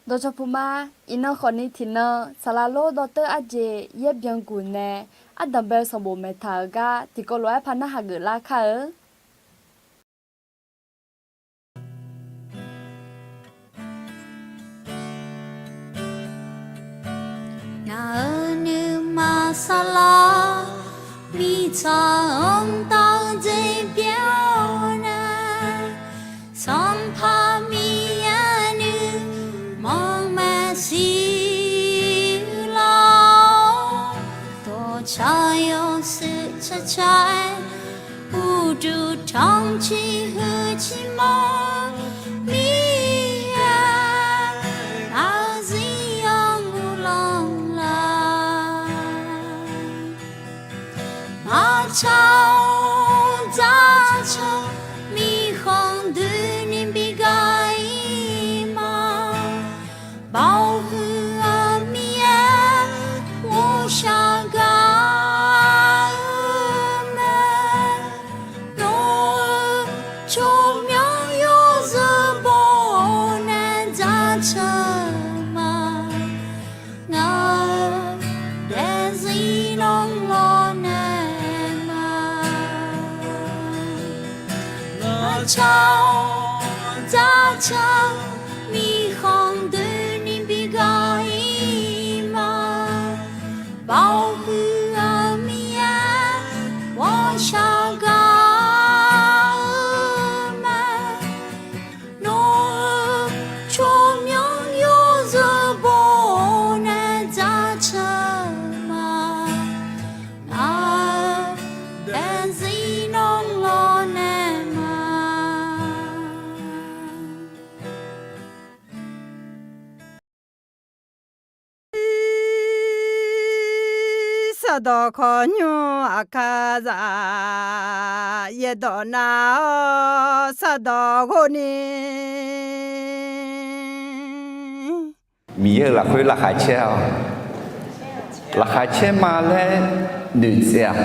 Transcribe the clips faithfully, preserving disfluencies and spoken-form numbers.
Dawqcawq puq ma. Iqnan khawfni tiqnan saqlaq lor dawrteur arjeq yaer byanguq nae ardanq bae-eu sanqbof maeqtaq-euq gar tiqkawv lof-aer par narhaq geuflar kar-eu. Ngaq-euq nuima saqlaq, mirtsaq-anr taf-eu jeq byan-awr nae, Sanqpaq Miqyaer nuima manq maeqshi lar-awr, dawqtsaq yawshuif tsaqtsaq-aer, uqduq tanqciq huiq ciq mawr, Miqyaer aqzir yawmuiq lanq laf. Maqtsaq-awr dzaqtsaq, mirkhanq doeni bi gaq-ir ma. Baoq huiq-eu Miqyaer, ghawqshaq gaq-eu mae. Nawr-eu tsawrmyanr yawzeu baw-awr nae dzaqtsaq ma. Ngaq-euq daefzir lanq lawr nae ma. Maqtsaq-awr dzaqtsaq, mirkhanq doeni bi gaq-ir ma. Baoq huiq-eu Miqyaer, ghawqshaq gaq-eu mae. Nawr-eu tsawrmyanr yawzeu baw-awr nae dzaqtsaq ma. Ngaq-euq daefzir lanq lawr nae ma. Sardawq khawqnymr aqkar zaq, yaerdawq nav-awr sardawq ghov ni. Miqyaer-euq lafkhoer laqkhaq caer-awq. Laqkhaq caer ma laer noeqtsaev-aq,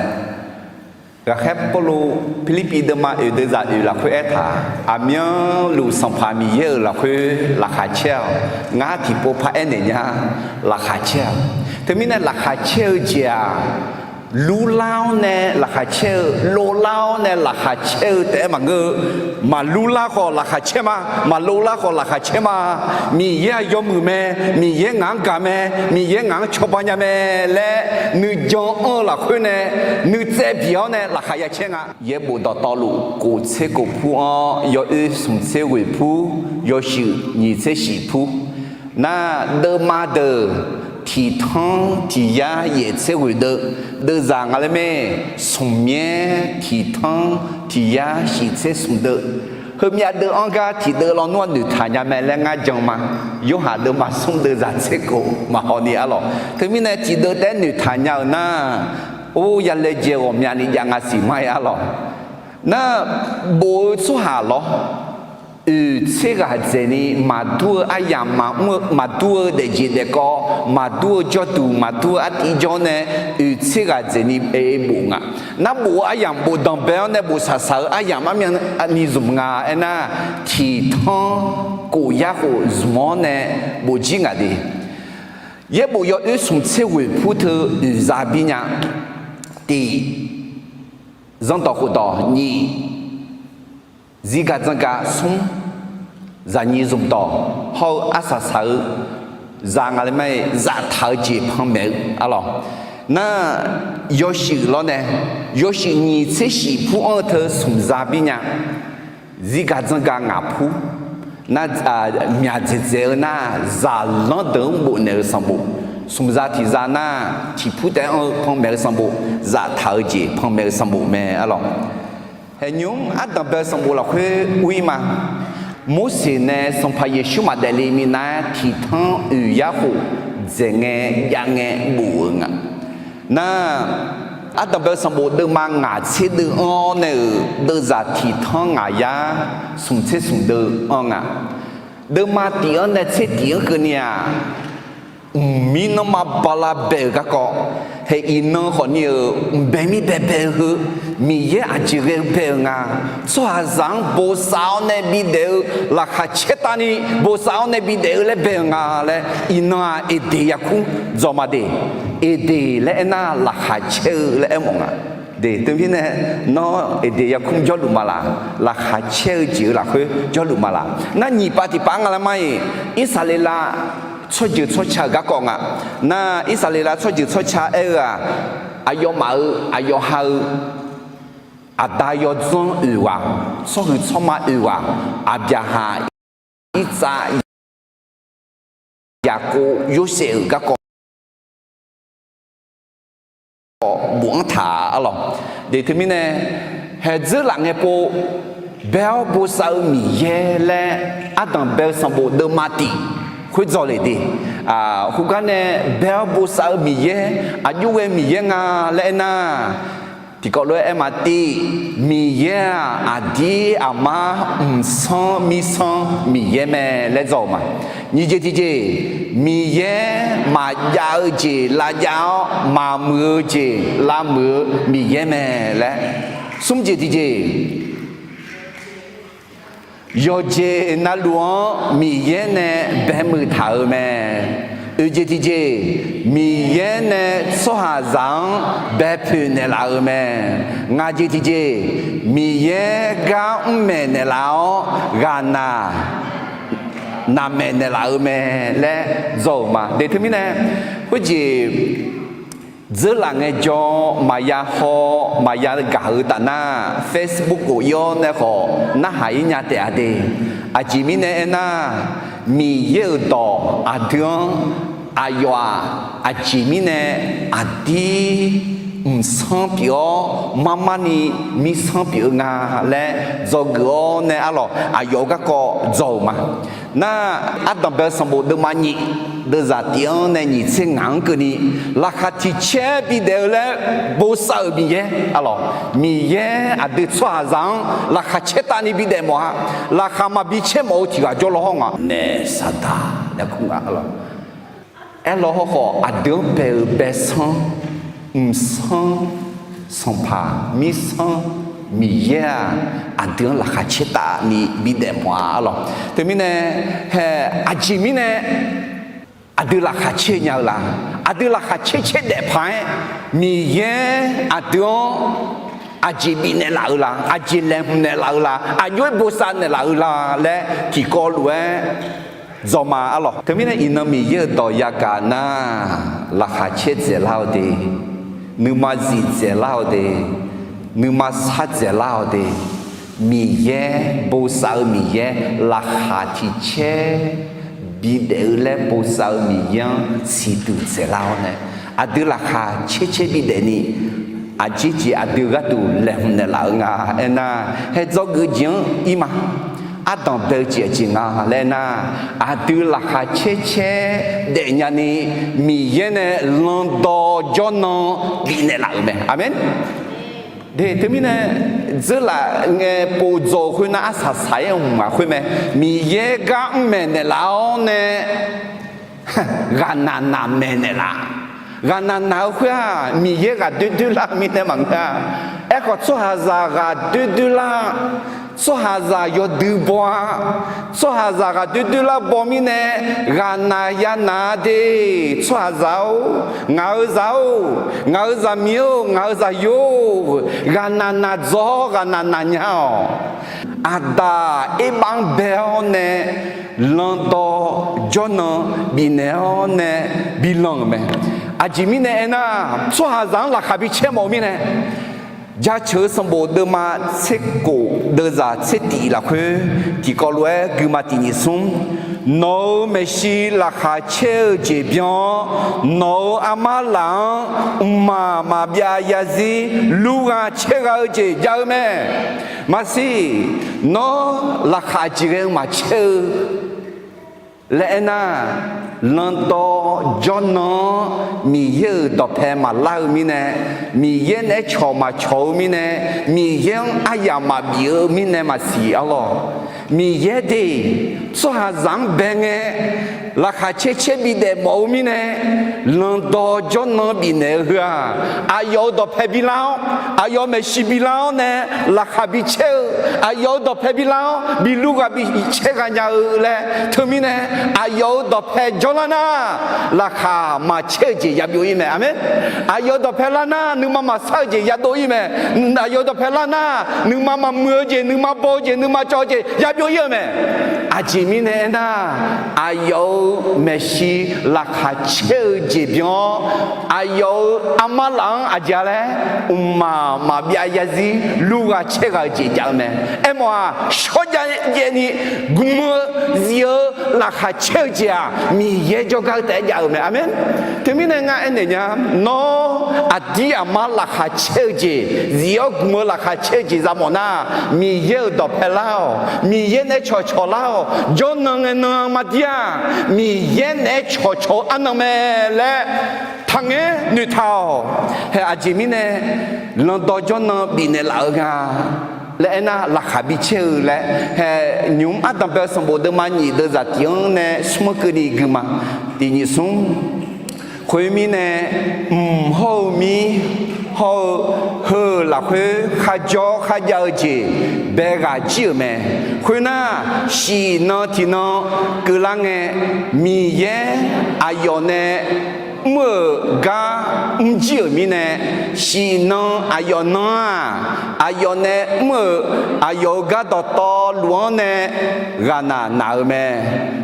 ghaqkhaer Pawrluv Pirlirpiv deuvma oeq deuvzaq oeq lafkhoer aertaq, aqmyanluf Sanqpaq Miqyaer-euq lafkhoer laqkhaq caer-awq. Ngar tiqpov paraer naeq nya, laqkhaq caer-awq. Teumirnae laqkhaq caer-eu jeq-aq, lurlar-awr nae laqkhaq caer-eu, lovlar-awr nae laqkhaq caer-eu taef-aer maqngeur-eu. Maqlurlar khawf laqkhaq caer ma, maqlovlar khawf laqkhaq caer ma. Miqyaer-aq yawmuiq mae, Miqyaer ngaq-anr gaq mae, Miqyaer ngaq-anr cawba nya mae laer nuijan anr-eu lafkhoer nae nuitsaev biq-awr nae laqkhaq ya caer nga. Yaerbof dawqtawvluf kof tser kof pur-anr yawoer smq tser ghoeq pur, yawshuif nyiq tser shif pur. Nar, deuvma deuq tiq tanr tiq yar yaef tser ghoeq deuv, deuvzaq nga laer mae. Smq myaer tiq tanr tiq yar shif tser smq deuv, heumyav deuv-anr gar tiqdeuv lawnmr-anr noeqtaq nya mae laer ngar jan ma. Yorhaq deuvma smr deuvzaq tser kof maqhaw ni arlawq. Teumirnae tiqdeuv taef-aer noeqtaq nya-euq nar, or, ya laejae ghawqmyani jav nga siq ma-aer arlawq. Nar, bof-eu tsawrhaq lawr, oeq tser ghaq dzaeqni maqdur-eu aryamq maqmr-eu, maqdur-eu daefjeq daefkawv, maqdur-eu jawrduq, maqdur-eu artiv jawr nae, oeq tser ghaq dzaeqni aer bof nga. Nar, bof-eu aryamq bof danqbae-awr nae bof saqsaq-eu aryamq armyavni zmq nga aernar, tiq tanr kof yar khof zmq-awr nae bof jir ngaq de. Yaerbof yawoer smq tser ghoeq pur teu oeq za bir nya. Tiq, zanrdawq khofdawq nyiq, zirgaq dzanrgaq smr, zaqnyiq zmqdawq hawr-eu arsaqsaq-eu za nga laer ma-aer zaftaq-eu jeq panmaeq-eu arlawq. Nar, yawshuif lawr nae, yawshuif nyiq tser shif pur-anr-eu teu smq za bir nya. Zirgaq dzanrgaq ngaq pur. Nar, myaq dzaeqdzaeq-eu nar, zaqlanr deuq-anr bofnaeq-eu sanqbof. Smq za tiq za nar, tiq pur taef-anr-eu panmaeq-eu sanqbof, zaftaq-eu jeq panmaeq-eu sanqbof mae arlawq. Haeqnymr ardanq bae-eu sanqbof lafkhoer ur-ir ma. Morseq nae Sanqpaq Yeqsur maqdaef le minav-aer tiq tanr oeq yar khof dzaeq ngae jav ngae bof-eu nga. Nar, ardanq bae-eu sanqbof deuvma ngaq tser deuv-anr nae-euq deuvzaq tiq tanr ngaq yar smq tser smq deuv-anr nga. Deuvma tiq-anr nae tser tiq-anr keuvni-aq, mqmir nanrma bala bae-euq garkawv, Hae iqnan khawfni-euq mqbae mir baebae-eu heu, Miqyaer aqjeq ghae-eu bae-euq nga. Tsawrhaqzaq-anr bosav-awr nae bidaef-eu, laqkhaq caertavni bosav-awr nae bidaef-eu laer bae-euq nga laer, iqnan-aq Eqdeq yarkmr dzawq ma de. Eqdeq laer aernar, laqkhaq caer-eu laer aermawf nga. De, teumirnae, nawr Eqdeq yarkmr jawrluf ma laq? Laqkhaq caer-eu jeq-euq lafkhoer jawrluf ma laq? Nar nyiq pav tiqpav nga laer mar-iq, Irsaqleqlav tsawrjeuq tsawrca-euq garkawv nga. Nar Irsaqleqlav tsawrjeuq tsawrca aer-eu-aq, aqyawfmaf-euq aqyawf ha-eu aqda yawdzanr oeq ghaq, tsawrhuiq tsawrma oeq ghaq, Aqbyaqhaq, Irtsav, Yaqkov, Yorsaev-euq garkawv bofanr taq-a lawq. De teumirnae, hae dzeurlaf ngae pov, bae-awr bosav-eu Miqyaer laer ardanq bae-eu sanqbof deuvma tiq khoer dzawq le de. Khoergar nae, bae-awr bosav-eu Miqyaer, aqjox ghae Miqyaer nga laer aernar, tiqkawv lof-aer aer ma tiv, Miqyaer-aq aqdir aqmar mqsanr mirsanr Miqyaer mae laer dzawq-euq ma. Nyiq jeq tiqjeq, Miqyaer maqjav-eu jeq lavjav-awr, maqmuiq-eu jeq lavmuiq-eu Miqyaer mae laer. Smr jeq tiqjeq, yawqjeq navluf-anr Miqyaer nae baemuiq taq-euq mae. Oeq jeq tiqjeq, Miqyaer nae tsawrhaqzaq-anr baepoeq naeqlaf-euq mae. Ngaq jeq tiqjeq, Miqyaer gar mr maeq naeqlaf-awr, ghaqnaq naqmaeq naeqlaf-euq mae laer dzawq-euq ma. De teumirnae, khoerjeq dzeurlaf ngaejawr maqya haw maqya gaq-eu taf nar, Facebook khof ir-awr nae khawf narhaq ir nya taef-a de. Aqjeq mirnae aernar, Miqyaer-euq dawq aqdui-anr aqyawf-aq, aqjeq mirnae aqdir mqsanr pyeuf-awr, marmarni mirsanr pyeuf-eu nga laer dzawgeuf-awr nae arlawq, aqyawf-euq garkawv dzawq-euq ma. Nar, ardanq bae-eu sanqbof deuvma nyiq, deuvzaq tif-anr nae nyiq tser ngaq-anr keuvni, laqkhaq tiq caer bidaef-eu laer bosav-euq Miqyaer arlawq, Miqyaer aqdui tsawrhaqzaq-anr laqkhaq caertavni bidaef mawf-a. Laqkhaq maqbi caer mawf-eu tiq ghaq jawr law hawr nga nae saqdaq laer kur nga arlawq. Aerlaw hawrkhawf, aqdui-anr bae-eu baesanr, mqsanr, sanqpaq, mirsanr, Miqyaer-aq, aqdui-anr laqkhaq caertavni bidaef mawf-a arlawq. Teumirnae, hae, aqjeq mirnae aqdui laqkhaq caer nya-eu la? Aqdui laqkhaq caer caer daef paq-aer, Miqyaer aqdui-anr aqjeq bifnaeq laf-eu la? Aqjeq laeqhmq naeqlaf-eu la? Aqjox-aer bosav naeqlaf-eu la laer tiqkawv lof-aer dzawq ma arlawq. Teumirnae iqnan Miqyaer-euq dawq yagaq nar, laqkhaq caer dzaeqlar-eu de, nuima zif dzaeqlar-eu de, nuima sar dzaeqlar-eu de, Miqyaer, bosav-eu Miqyaer laqkhaq tiq caer bidaef-eu laer bosav-eu Miqyaer-anr siqduq dzaeqlar-awr nae, aqdui laqkhaq caer caer bidaef ni, aqjeq jeq aqdui gharduq laeqhmq naeqlaf-eu nga aernar, hae dzawgeuf jeq-anr ir ma. Ardanq bae-eu jeq aqjeq nga laer aernar, aqdui laqkhaq caer caer daefnya ni, Miqyaer nae landawv jawrnan bifnaeq laf-euq mae. Aqmeq. De teumirnae, dzeurlaf ngae pov dzaw-eu khoernar, arsaq saq-aer hmq-aq khoer mae. Miqyaer gar mr maeq naeqlaf-awr nae, ghaqnaq naq maeq naeqlaf. Ghaqnaq naq-eu khoer-aq, Miqyaer ghaq doer doer lar mirnae maqngeur-a. Aerkhawf, tsawrhaqzaq ghaq doer doer lar, tsawrhaqzaq yawdui baw-a. Tsawrhaqzaq ghaq doer doer lar baw mirnae, ghaqnaq ya naq-a de. Tsawrhaqzaq-or, ngaq-euq zaq-or, ngaq-euq zaqmiq-or, ngaq-euq zaqyo-or, ghaqnaq naq dzaw-awr ghaqnaq naq nya-awq. Aqdaq erbav-anr bae-awr nae, landawv jawrnan bifnaeq-awr nae bilan-euq mae. Aqjeq mirnae aernar, tsawrhaqzaq-anr laqkhaq bi caer mawf-eu mirnae, Jaceuq-eu sanqbof deuvma tserkof deuvzaq tsertif lafkhoer tiqkawv lof-aer guima tiq nyiq smr, nawq-euq maeqshi laqkhaq caer-eu jeq byan-awr, nawq-euq armar laf-anr mqmaq maqbyav zarzir lur gha caer gha-eu jeq jav-eu mae. Maqsiq, nawr laqkhaq jeq ghae-eu maqcaer-eu laer aernar, landawv jawrnan-anr Miqyaer-euq dawqpae maqlar-eu mirnae, Miqyaer naeq-aer cawq maqcawq-eu mirnae, Miqyaer-anr aryamq maqbif-eu mirnae maqsiq arlawq. Miqyaer de, tsawrhaqzaq-anr bae ngae, laqkhaq caer caer bidaef mawf-eu mirnae, landawr jawrnan bifnaeq-eu heu-aq, aqyawf-euq dawqpae bilar-awr, aqyawf maeqshi bilar-awr nae laqkhaq bicaer-eu, aqyawf-euq dawqpae bilar-awr bi lur ghaq bi caer ghaq nya-eu laer teumirnae, aqyawf-euq dawqpae jawrlar nar, laqkhaq maqcaer-eu jeq yabyov ir mae. Aqmeq. Aqyawf-euq dawqpae lar nar, nuima maqsar-eu jeq yadov ir mae. Aqyawf-euq dawqpae lar nar, nuima maqmuiq-eu jeq, nuima baw-eu jeq, nuima cawv-eu jeq yabyov ir-eu mae. Aqjeq mirnae aernar, aqyawf-euq maeqshi laqkhaq caer-eu jeq byan-awr, aqyawf-euq armar laf-anr aqjeq-a laer, mqmaq maqbyav zarzir lur ghaq caer ghaq-eu jeq jav-eu mae. Aermawf-aq, shawrjav jaevni gmq-eu zif-eu laqkhaq caer-eu jeq-aq, Miqyaer jawrgar-eu taef-aer jav-eu mae. Aqmeq. Teumirnae ngar aernaeq nya, nawr aqdir aqmar laqkhaq caer-eu jeq, zif-awr gmq-eu laqkhaq caer-eu jeq za mawf nar, Miqyaer-euq dawqpae lar-awq. Miqyaer naeq-aer cawqcawq lar-awq. Jawrnan ngae nan-eu maqdir-aq, Miqyaer naeq-aer cawqcawq-eu arnan mae laer taqngaer noeqtaq-awq. Hae, aqjeq mirnae landawr jawrnan bifnaeq laf-eu nga laer aernar, laqkhaq bicaer-eu laer, hae, nymq-mr ardanqbae-eu sanqbof deuvma nyiq deuvzaq tiq-anr nae smr keuvni guima, tiq nyiq smr. Khoermirnae, mq hawr-eu mir hawr-eu heu-euq lafkhoer kharjawr kharjav-eu jeq bae ghaq jir-euq mae. Khoernar, shif nan tiq nan keuvlar ngae, Miqyaer aqyawf nae mr-euq gar mrjir-euq mirnae, shif nan aqyawf nan-aq, aqyawf nae mr-euq aqyawf-euq gar dawqtawvluf-anr nae ghaqnaq naq-eu mae.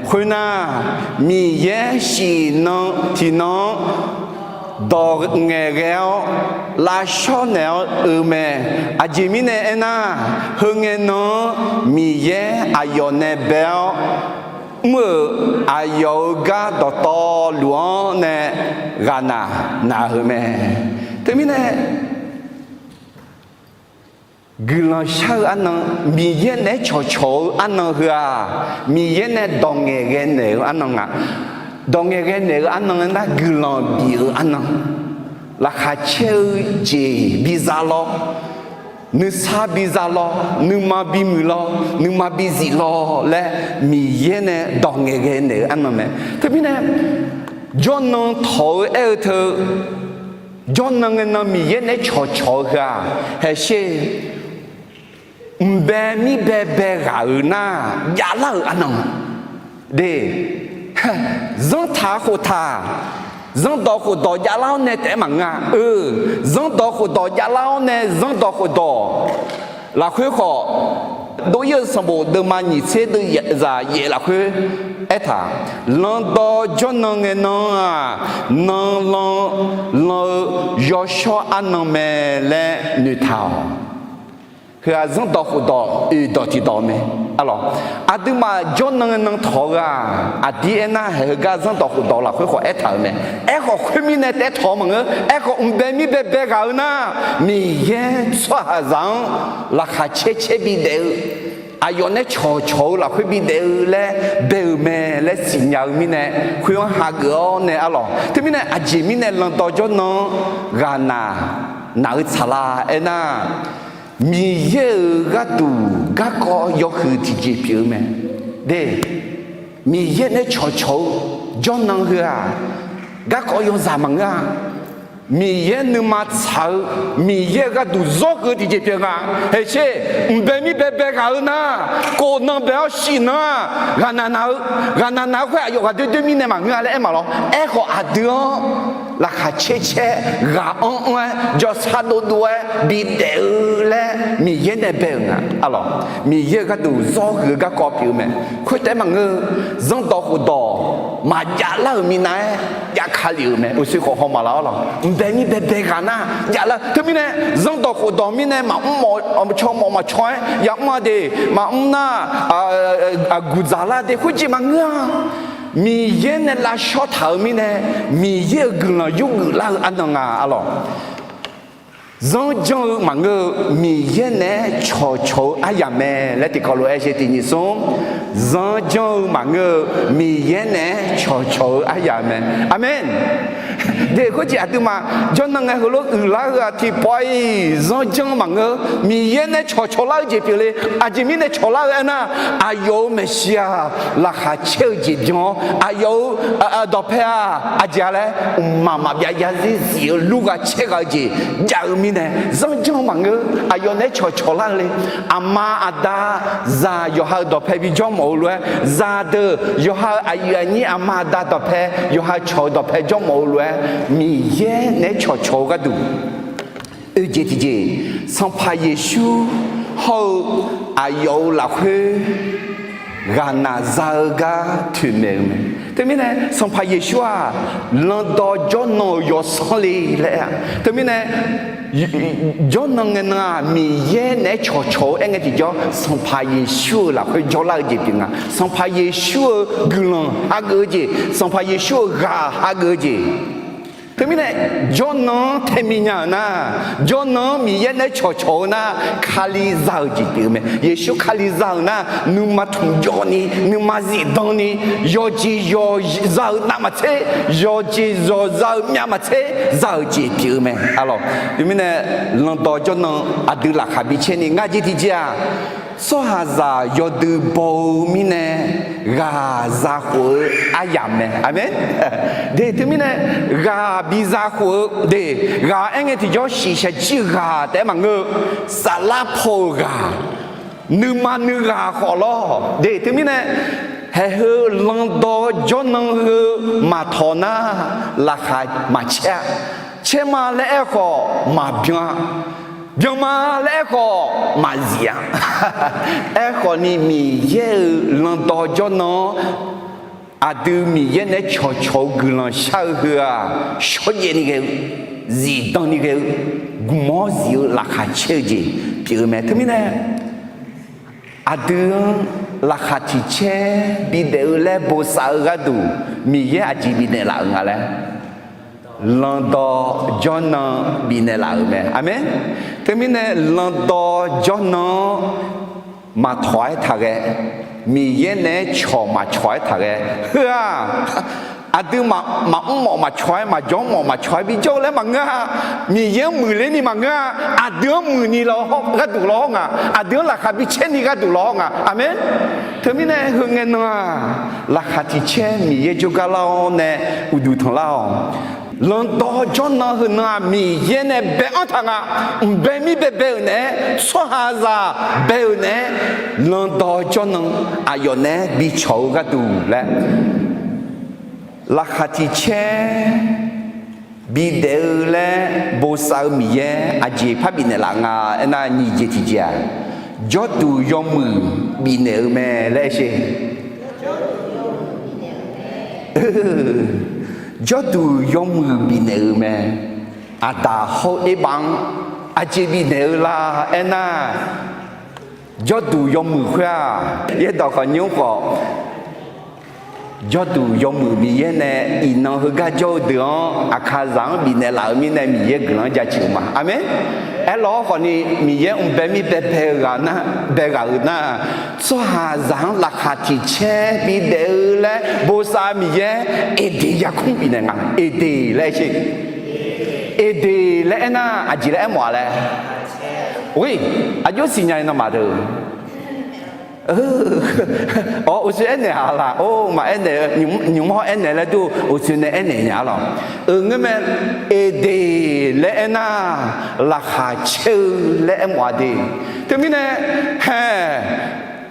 Khoernar, Miqyaer shif nan tiq nan-anr dawq ngaeqghae-awr lavshawr naeq-awr oe mae. Aqjeq mirnae aernar, heu ngae nan-anr Miqyaer aqyawf nae bae-awr mr-euq aqyawf-euq gar dawqtawvluf-anr nae ghaqnaq naq-eu mae. Teumirnae, guiqlanq shar-eu arnan, Miqyaer naeq-aer cawqcawq-eu arnan heu-aq, Miqyaer nae dawq ngaeqghae naeq-eu arnan nga. Dawq ngaeqghae naeq-eu arnan nar, guiqlanq bif-eu arnan, laqkhaq caer-eu jeq biza lawr, nuisar biza lawr, nuima bimuiq lawr, nuima bizif lawr laer Miqyaer nae dawq ngaeqghae naeq-eu arnan mae. Teumirnae, jawrnan tawq-eu aer-eu teu, jawrnan ngae nan Miqyaer naeq-aer cawqcawq-eu heu-aq, haesher, mqbae mirbae bae ghaq-euq nar javlar-euq arnan de. Zanrtaq khoftaq, zanrdawq khofdawq javlar-awr nae taef-aer maqngeur-a. Eu, zanrdawq khofdawq javlar-awr nae zanrdawq khofdawq lafkhoer khawf, Dov-ir-eu sanqbof deuvma nyiq tser deuv zaq yaef lafkhoer aertaq, landawr jawrnan ngae nan-aq, nan lan lan-eu yawshawr arnan mae laer noeqtaq-awq. Heu-aq zanrdawq khofdawq oeq dawq tiq dawq mae. Arlawq, aqduimaf jawrnan ngae nan tawq-eu-aq, aqdir aernar haeq heugar zanrdawq khofdawq lafkhoer khawf aertaq-euq mae. Aerkhawf khoermirnae taef-aer tawq-eu maqngeur. Aerkhawf mqbae mirbae bae ghaq-eu nar, Miqyaer tsawrhaqzaq-anr laqkhaq caer caer bidaef-eu, aqyawf nae cawqcawq-eu lafkhoer bidaef-eu laer bae-euq mae laer siqnya-eu mirnae, khoer-anr hageuf-awr nae arlawq. Teumirnae aqjeq mirnae landawr jawrnan-anr ghaqnaq naq-eu tsaqlar aernar, Miqyaer-euq gharduq garkawv yawhuiq tiqjeq pyeuf-eu mae. De, Miqyaer nae cawqcawq-eu jawrnan heu-aq, garkawv yawzaq maqngeur-a. Miqyaer nuima tsaq-eu, Miqyaer-euq gharduq zawr keuv tiqjeq pyeuf nga. Haesher, mqbae mirbae bae ghaq-eu nar, kof nan bae-awr shif nan-aq, ghaqnaq naq-eu, ghaqnaq naq-eu khoer aqyawf ghaqdoer doer mirnae maqngeur-a laer aer maqlawr. Aerkhawf aqdui-anr laqkhaq caer caer, ghaq anr anr-aer, jawrsar dov dov-aer bidaef-eu laer Miqyaer nae bae-euq nga. Arlawq, Miqyaer-euq gharduq zawr huiq-eu garkawv pyeuf-eu mae. Khoertaef maqngeur-eu, zanrdawq khofdawq maqjav lar-euq minav-aer jav ka lef-euq mae. Uqshoe khawf haw maqlaq arlawq. Mqbae mirbae bae ghaq nar jav lar-eu. Teumirnae zanrdawq khofdawq mirnae maqmr mawf, caw mawf maqcaw-aer yamr-a de, maqmr nar, aqguq dzaqlar de, khoerjeq maqngeur-a. Miqyaer nae lavshawr taq-euq mirnae, Miqyaer-euq guiqlanq yurgeuf lar-eu arnan nga arlawq. Zanrjanr-eu maqngeur-eu, Miqyaer naeq-aer cawqcawq-eu aryamq mae laer tiqkawv lof-aer aer sher. Tiq nyiq smr, zanrjanr-eu maqngeur-eu, Miqyaer naeq-aer cawqcawq-eu aryamq mae. Aqmeq. De, khoerjeq aqduimaf jawrnan ngae heulof uiqlar-eu-aq tiqpawf-iq zanrjanr maqngeur. Miqyaer nae cawqcawq lar-eu jeq pyeufle. Aqjeq mirnae cawqlar-eu aernar, aqyawf-euq maeqshi-aq laqkhaq caer-eu jeq byan-awr, aqyawf-euq dawqpae-aq aqjeq-a laer mqmaq maqbyav yarzir zif-eu lur gha caer gha-eu jeq jav-eu mirnae zanrjanr maqngeur. Aqyawf naeq-aer cawqcawq lar-eu le. Aqma aqda zaq yawqha-euq dawqpae bijawr mawf-eu lof-aer, zaqdeuq yawqha-euq aqyuif aqnyir aqma aqda dawqpae, yawqha cawq-eu dawqpae jawr mawf-eu lof-aer, Miqyaer naeq-aer cawqcawq-eu gharduq oe jeq tiqjeq, Sanqpaq Yeqsur hawr-eu aqyawf-euq lafkhoer ghaqnaq za-eu gar toeqmaeq-eu mae. Teumirnae Sanqpaq Yeqsur-aq, landawv jawrnan-euq yawsanr le laer aer-a. Teumirnae jawrnan ngaenan-aq, Miqyaer naeq-aer cawqcawq-eu aer ngae tiqjawr, Sanqpaq Yeqsur-euq lafkhoer jawrlar-eu jeq pyeuf nga. Sanqpaq Yeqsur-euq guiqlanq hageuf-eu jeq, Sanqpaq Yeqsur-euq ghaq hageuf-eu jeq. Teumirnae jawrnan-anr tae minya-euq nar, jawrnan-anr Miqyaer naeq-aer cawqcawq-eu nar, Kali za-euq jeq pyeuf-eu mae. Yeqsur Kali za-euq nar, nuima tmq jawvni, nuima zifdan ni, yawqjeq yawqza-eu navmaqtser, yawqjeq yawqza-eu myavmaqtser za-euq jeq pyeuf-eu mae. Aqlawq, teumirnae landawv jawrnan aqdui laqkhaq bicaer ni nga jeq tiqjeq-aq, tsawrhaqzaq yawdui baw-eu mirnae ghaq zakhof-eu aryamq mae. Aqmeq. De, teumirnae ghaq bi zakhof-eu de, ghaq aer ngae tiqjawr shiqshaq jir ghaq taef-aer maqngeur-eu, saflar paw-euq ghaq, nuima nuighaq khawf lawr de. Teumirnae haeq heu landawv jawrnan heu maqtawq nar, laqkhaq maqcaer-a. Caer ma laer aer khawf maqbyan-a. Byan ma laer aer khawf maqzif-a. Aerkhawf ni Miqyaer-euq landawv jawrnan-anr aqdui Miqyaer naeq-aer cawqcawq-eu guiqlanq shar-eu heu-aq, shawrjaev ni ghae-eu, zifdan ni ghae-eu, gmq-awr zif-eu laqkhaq caer-eu jeq pyeuf-eu mae. Teumirnae aqdui-anr laqkhaq tiqcaer bidaef-eu laer bosav-eu gharduq Miqyaer aqjeq bifnaeq laf-euq nga laer, landawv jawrnan bifnaeq laf-euq mae. Aqmeq. Teumirnae landawv jawrnan-anr maqtawq-aer taqghae, Miqyaer naeq-aer cawq maqcawq-aer taqghae. Heu-aq, aqdui maqmr mawf maqcawq-aer, maqjawr mawf maqcawq-aer bijawr-eu laer maqngeur-a. Miqyaer-anr muiqler ni maqngeur-a. Aqdui-anr muiqni gharduq lawr nga. Aqdui-anr laqkhaq bicaer ni gharduq lawr nga. Aqmeq. Teumirnae heu ngae nan-aq, laqkhaq tiqcaer Miqyaer jawrgar lar-awr nae uqduq tanqlar-awq. Landawv jawrnan heu nan-aq, Miqyaer nae bae-anr taq nga. Mqbae mir baebae-euq naeq-aer, tsawrhaqzaq bae-euq naeq-aer, landawv jawrnan aqyawf naeq-aer bicawq-eu gharduq laer, laqkhaq tiqcaer bidaef-eu laer bosav-eu Miqyaer aqjeq par bifnaeq laf nga aernar, nyiq jeq tiqjeq-aq, jawrduq yawmuiq bifnaeq-eu mae laer aer sher. Jawrduq yawmuiq bifnaeq-eu mae. Aqdaq hawr-eu erbav-anr aqjeq bifnaeq-eu la aernar, jawrduq yawmuiq khoer-aq, yaerdawq khawf nymr khawf, jawrduq yawmuiq Miqyaer nae iqnan heugar jawr-eu deuq-anr aqkaqzaq-anr bifnaeq laf-euq mirnae Miqyaer guiqlanq-anr jaceuq-eu ma. Aqmeq. Aerlawq-awr khawfni Miqyaer mqbae mir baebae-eu ghaq nar, bae ghaq-euq nar, tsawrhaqzaq-anr laqkhaq tiqcaer bidaef-eu laer bosav Miqyaer Eqdeq yarkmr bifnaeq nga. Eqdeq laer aer sher. Eqdeq laer aernar aqjeq laer aermawf-a laer. Or, aqjox siqnya-i nawmaf deuq. Awr, uqshoe aernaeq-a laq? Or, maqaer naeq-eu, nymq-mr hawr aernaeq laer dur, uqshoe nae aernaeq nya-a lawq. Euq ngeurmae, Eqdeq laer aernar, laqkhaq caer-eu laer aermawf-a de. Teumirnae, hae,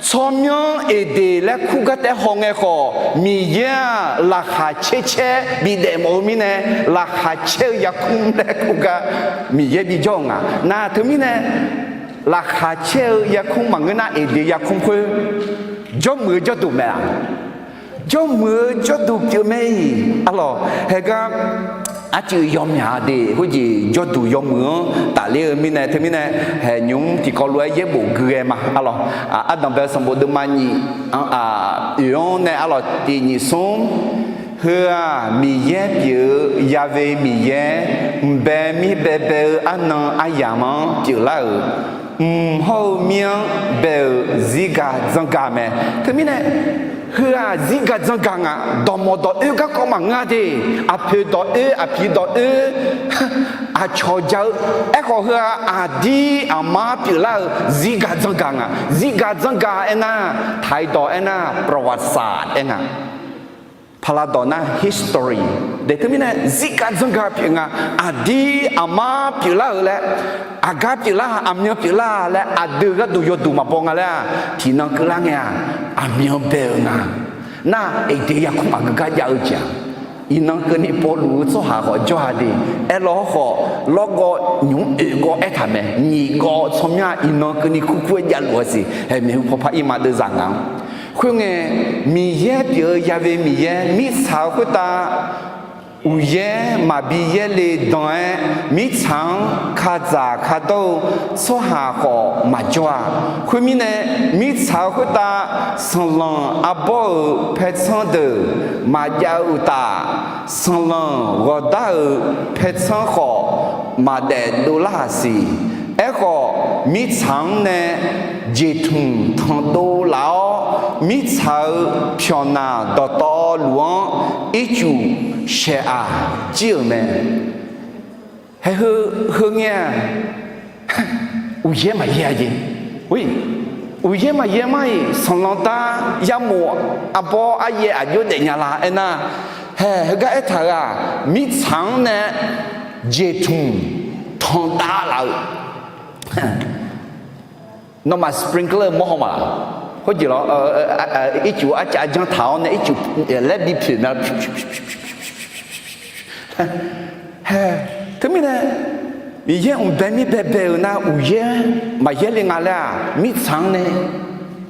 tsawrmyanr Eqdeq laer kurgar taef haw ngae khawf, Miqyaer-aq laqkhaq caer caer bidaef mawf-eu mirnae, laqkhaq caer-eu yarkmr laer kurgar Miqyaer bijawr-eu nga. Nar teumirnae, laqkhaq caer-eu yarkmr maqngeur nar, Eqdeq yarkmr khoer jawrmuiq-eu jawrduq mae-a. Jawrmuiq-eu jawrduq pyeuf mae-iq. Arlawq, haegar arcuiv yawmyaq de, khoerjeq jawrduq yawmuiq-anr tafler-eu mirnae, teumirnae, haeq nymq-mr tiqkawv lof-aer yaerbof gui ghae ma. Arlawq, ardanq bae sanqbof deuvma nyiq-anr oeq-anr nae arlawq tiq nyiq smr. Heu-aq, Miqyaer pyeuf-eu Ya'we Miqyaer, mqbae mir baebae-eu arnan aryamq-anr pyeuflar-euq, mq hawr-eu mir-anr bae-euq zirga dzanrga mae. Teumirnae, Heu-aq zirgaq dzanrgaq nga. Dawqmawq dawq oer garkawv maqngeur-a de. Aqpoeq dawq oer, aqpiq dawq oer, aqcawq ja-eu. Aerkhawf heu-aq aqdir aqmar pyeuflar-eu zirgaq dzanrgaq nga. Zirgaq dzanrgaq aernar, taq-iq dawq aernar ประวัติศาสตร์ aer nga. พาราดอก nar history. De teumirnae zirgaq dzanrgaq pyeuf nga. Aqdir aqmar pyeuflar-euq laer, aqgar pyeuflar, aqmyan pyeuflar laer aqdui gharduq yawduq maqbaw nga laer-aq, tiqnan keuvlar ngae-aq, aqmyan bae-eu nga. Nar, Eqdeq yarkmr maqgeu gar jav-eu jeq-aq, iqnan keuvni Pawrluv-eu tsawrhaq khawf jawr-a de. Aerlawr khawf, lawrgawv nymq-mr oeq gawv aertaq mae. Nyiq gawv tsawrmyanr-aq iqnan keuvni kurkur-aer javluf-a siq. Haeq maeqhu pawpar ir ma deuvzaq ngaq-anr. Khoerngae, Miqyaer pyeuf-eu yave Miqyaer mirtsaq-eu khoertav uqyaer maqbi yaerle dan-aer, mirtsaq-anr kadzaq kadawr-eu tsawrhaq khawf maqjawr-a. Khoermirnae, mirtsaq-eu khoertav sanqlanq arbawr-euq paertsanr deuq maqjav-eu uqtaf, sanqlanq ghawqdar-euq paertsanr khawf maqdaef dovlar-aq siq. Aerkhawf, mirtsaq-anr nae jeqtmq tanqdov laf-awr, mirtsaq-euq pyawqnaq dawqtawvluf-anr ircuf shaeq-aq jir-euq mae. Haeq heu, heu ngae-aq, uqyaer maqyaer-a jeq. Uqyaer maqyaer mar-iq, sanqlanq dar yarmof arbawr aryaer aqjox daefnya la aernar, haeq heugar aertaq-euq-aq, mirtsaq-anr nae jeqtmq tanqdav laf-euq Nawmaf sprinkler mawr haw maqlaq? Khoerjeq lawr, ircuf arcav janr taq-awr nae ircuf laer bipoeq mae. Hae, teumirnae Miqyaer mq bae mir baebae-euq nar uqyaer maqyaer le nga laer-aq, mirtsaq-anr nae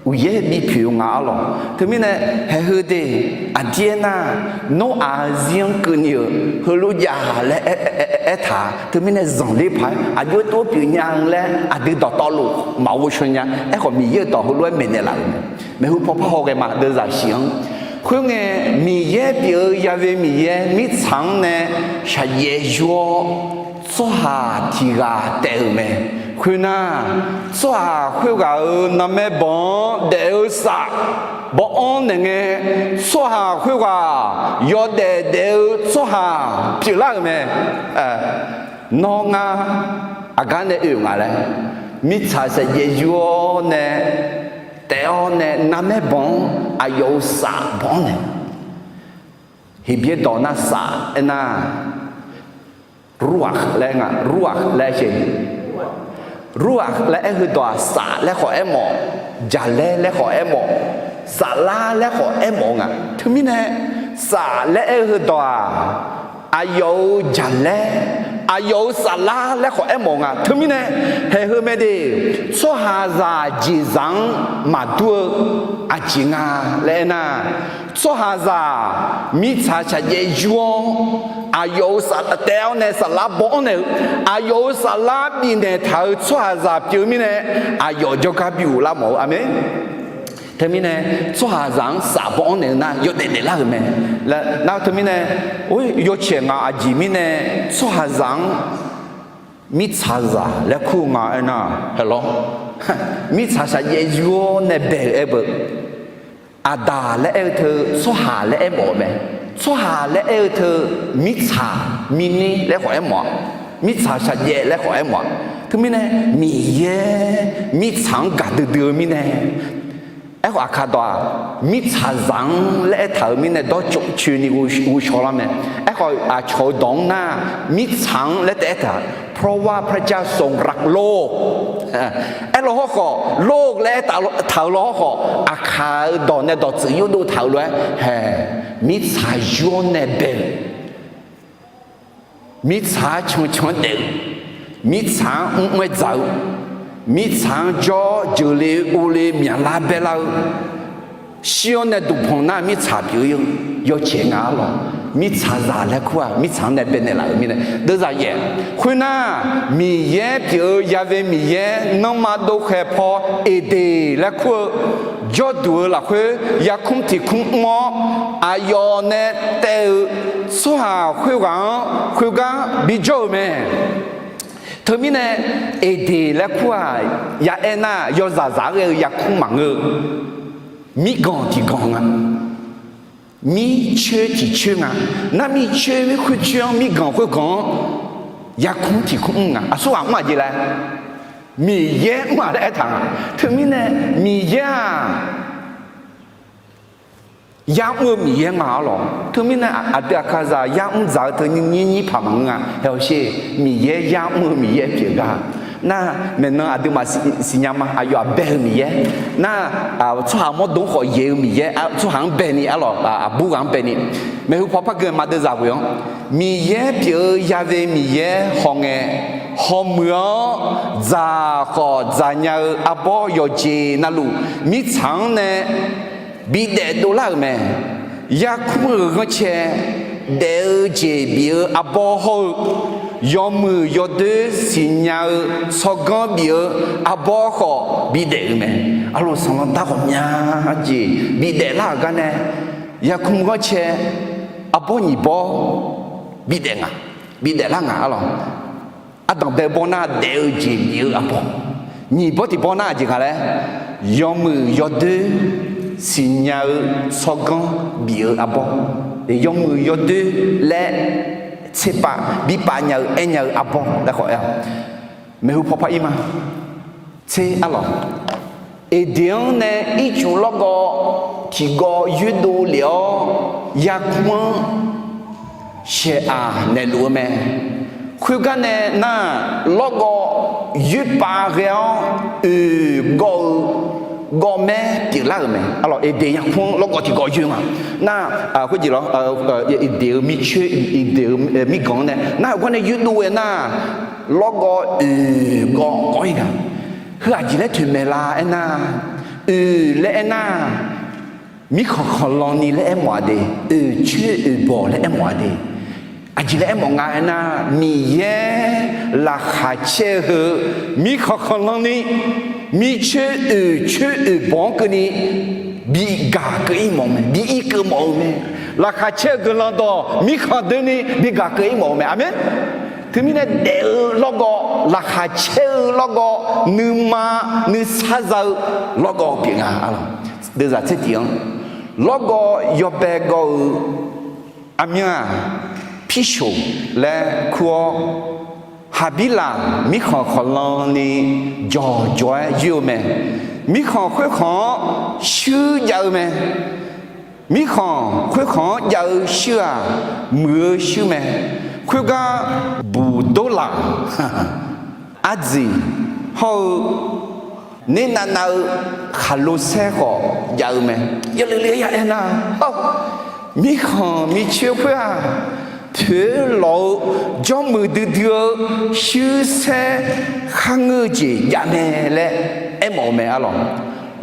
uqyaer bipoeq-eu nga arlawq. Teumirnae haeq heu de, aqdir aernar, Noraq-eu zir-anr keuvni-euq heulof jav laer aertaq-a. Teumirnae zanqler paq-aer aqjox tov pyeufnya-eu laer aqdui dawqtawvluf maqghov shaw nya. Aerkhawf Miqyaer-euq dawq heulof-aer maeqnaeq laf-euq mae. Maeqhu pawpar haw ghae ma deuvzaq shif-anr. Khoerngae, Miqyaer pyeuf-eu yave Miqyaer mirtsaq-anr nae shaqjaev yur-awr, tsawrhaq tiq ghaq taef-euq mae. Khoernar, tsawrhaq khoerghaq-euq narmaer banq-anr daef-eu saf baw-anr naeq ngae, tsawrhaq khoerghaq yawdaef daef-eu tsawrhaq pyeuflar-euq mae. Nawr ngar aqgar nae oe-euq nga laer, mirtsaq shaqjaev yur-awr nae taef-awr nae narmaer banq-anr aqyawf-euq saf baw-anr naeq. Heqbyaer dawq nar saf aernar, ruakh laer nga, ruakh laer aer shae ni. Ruakh laer aer-eu dawq-aq, saf laer khawf aermawf, jaqlaer laer khawf aermawf, saflar laer khawf aermawf-eu nga. Teumirnae, saf laer aer-eu heudawq-aq, aqyawf-euq jaqlaer, aqyawf-euq saflar laer khawf aermawf-eu nga. Teumirnae, haeq heu mae de, tsawrhaqzaq jeqzaq-anr maqdur-eu aqjeq nga laer aernar, tsawrhaqzaq mirtsaq shaqjaev yur-awr, aqyawf-euq saf taef-awr nae saflar baw-anr naeq-eu, aqyawf-euq saflar bifnaeq taq-euq tsawrhaqzaq pyeuf-eu mirnae, aqyawf jawrgar bi ghoflar mawf-eu. Aqmeq. Teumirnae, tsawrhaqzaq-anr saf baw-anr naeq-eu nar yawdaef daeflar-euq mae. Nar teumirnae, yawcaeq nga aqjeq mirnae, tsawrhaqzaq-anr mirtsaqzaq laer kur-eu nga aernar, haeq lawr. Mirtsaq shaqjaev yur-awr nae bae-euq aer beu. Aqdaq laer aer-eu teu tsawrhaq laer aermawf-eu mae. Tsawrhaq laer aer-eu teu mirtsaq, mirnir laer khawf aermawf-a. Mirtsaq shaqjaev laer khawf aermawf-a. Teumirnae, Miqyaer mirtsaq-anr gaqdui dui-eu mirnae, aerkhawf aqkaq dawq-aq, mirtsaqzaq-anr laer aertaq-euq mirnae dawrcoeni ghovshaw lar mae. Aerkhawf aqcawq-eu dawq-anr nar, mirtsaq-anr laer taef aertaq, เพราะว่าพระเจ้าทรงรักโลก aer law hawrkhawf, โลก laer aertaq-euq law hawrkhawf, aqkaq-eu dawq nae dawqtsuif yurdov taq-euq lof-aer hae, mirtsaq yur-awr nae bae-euq, mirtsaq-anr cancan daef-eu, mirtsaq-anr mrmr-aer dzaq-eu, mirtsaq-anr jawr jeuqle ovle myaqlar baelar-eu, shir-awr nae duqpanq nar mirtsaq pyeuf-eu yawcaeq nga arlawq. Mirtsaqzaq laer kur-aq, mirtsaq-anr nae baenaeq laf-euq mirnae deuvzaq yaef. Khoernar, Miqyaer pyeuf-eu yave Miqyaer nanrma dovkhaeq paw Eqdeq laer kur-eu jawrduq-eu lafkhoer yarkmr tiq kmr mr-awr, aqyawf nae taev-eu tsawrhaq khoerghaq-anr khoergar bijawr-euq mae. Teumirnae, Eqdeq laer kur-aq, ya aernar yawzaqzaq-anr ghae-eu yarkmr maqngeur-eu mirganq tiqganq nga. Mircoer tiqcoer nga. Nar mircoer khoercoer-anr, mirganq khoerganq-anr yarkmr tiqkmr mr nga. Aqsurghaq mr-aq jeq laer, Miqyaer mr-aq laer aertaq nga. Teumirnae Miqyaer-aq, yar mr-eu Miqyaer nga arlawq. Teumirnae aqdui aqkazaq yar mr dzaq-eu teu nyir nyir paq maqngeur nga. Haeq hawsher, Miqyaer yar mr-eu Miqyaer pyeuf gar. Nar maeqnan aqduimaf siqnya ma. Aqyawf-aq bae-eu Miqyaer. Nar tsawrhaq mawrdo-anr khawf yaeq-eu Miqyaer, tsawrhaq-anr baeni arlawq, aqbur ghaq-anr baeni. Maeqhu paw par gui-eu ma deuvzaq ghoe-anr, Miqyaer pyeuf-eu yave Miqyaer hawngae, hawmuiq-awr dzaq khawf dzaqnya-eu arbawr yawqjeq navluf mirtsaq-anr nae bidaef dovlar-euq mae. Yarkmr-euq ghanrcae daef-eu jeq bif-eu arbawr hawr-eu, yawmuiq yawdoer siqnya-eu tsawrganr bif-eu arbawr khawf bidaef-euq mae. Arlawq, sanqlanq dar ghawqmya jeq bidaef lar-euq gar nae, yarkmr ghanrcae arbawr nyiq bawr bidaef nga, bidaef lar nga arlawq. Ardanq bae bawr nar daef-eu jeq bif-eu arbawr, nyiq bawr tiq bawr nar aqjeq nga laer, yawmuiq yawdoer siqnya-eu tsawrganr bif-eu arbawr, yawmuiq yawdoer laer tserpav bipav nya-eu aernya-eu arbawr laer khawf aer-awq. Maeqhu paw par ir ma. Tser arlawq, Eqdeq-anr nae ircuf lawrgawv tiqgawv yoerdov lef-awr yarkmr-anr shaeq-aq naeqluf-eu mae. Khoergar nae nar-aq, lawrgawv yoerpav ghae-awr oeq gawv-eu gawvmaer pyeuflar-euq mae. Arlawq, Eqdeq yarkmr-anr lawrgawv tiqgawv yoer nga. Nar-aq, khoerjeq lawr, Eqdeq-eu mircoer, Eqdeq-eu mirganq-anr nae nar-aq, gar nae yoerdov-aer nar-aq, lawrgawv oeq gawv gawv-ir nga. Heu aqjeq laer toeqmaeq la aernar, oeq laer aernar, mirkhanq khanqlan ni laer aermawf-a de, oeq coer oeq bawq laer aermawf-a de. Aqjeq laer aermawf nga aernar, Miqyaer laqkhaq caer-eu heu, mirkhanq khanqlan ni, mircoer oeq coer oeq bawq-anr keuvni bi gaq keuv-ir mawf-eu mae, bi ir keuv mawf-eu mae. Laqkhaq caer-eu guiqlanq dawq mirkhanq doeni bi gaq keuv-ir mawf-eu mae. Aqmeq. Teumirnae daef-eu lawrgawv, laqkhaq caer-eu lawrgawv, nuima nuisar za-eu lawrgawv pyeuf nga. Deuvzaq tser tiq-anr, lawrgawv yawbae gawv-eu armyanr-aq, Pirshoq laer kur-awr, Haqbirlaq mirkhanq khanqlan ni jawqjawq-aer yoer-eu mae. Mirkhanq khoerkhanq-anr shuir jav-eu mae. Mirkhanq khoerkhanq-anr jav-eu shuir-aq, muiq-eu shuir mae. Khoergar, buqdorlaq, ardziq hawr-eu, nernav nav-eu khaqlo saer khawf jav-eu mae. Yawleuf le ya aernar, mirkhanq mircoer khoer-aq, poeq-aer lawq-eu jawrmuiq duidui-eu shuir saer kharngeur-eu jeq jav mae laer aermawf-eu mae arlawq.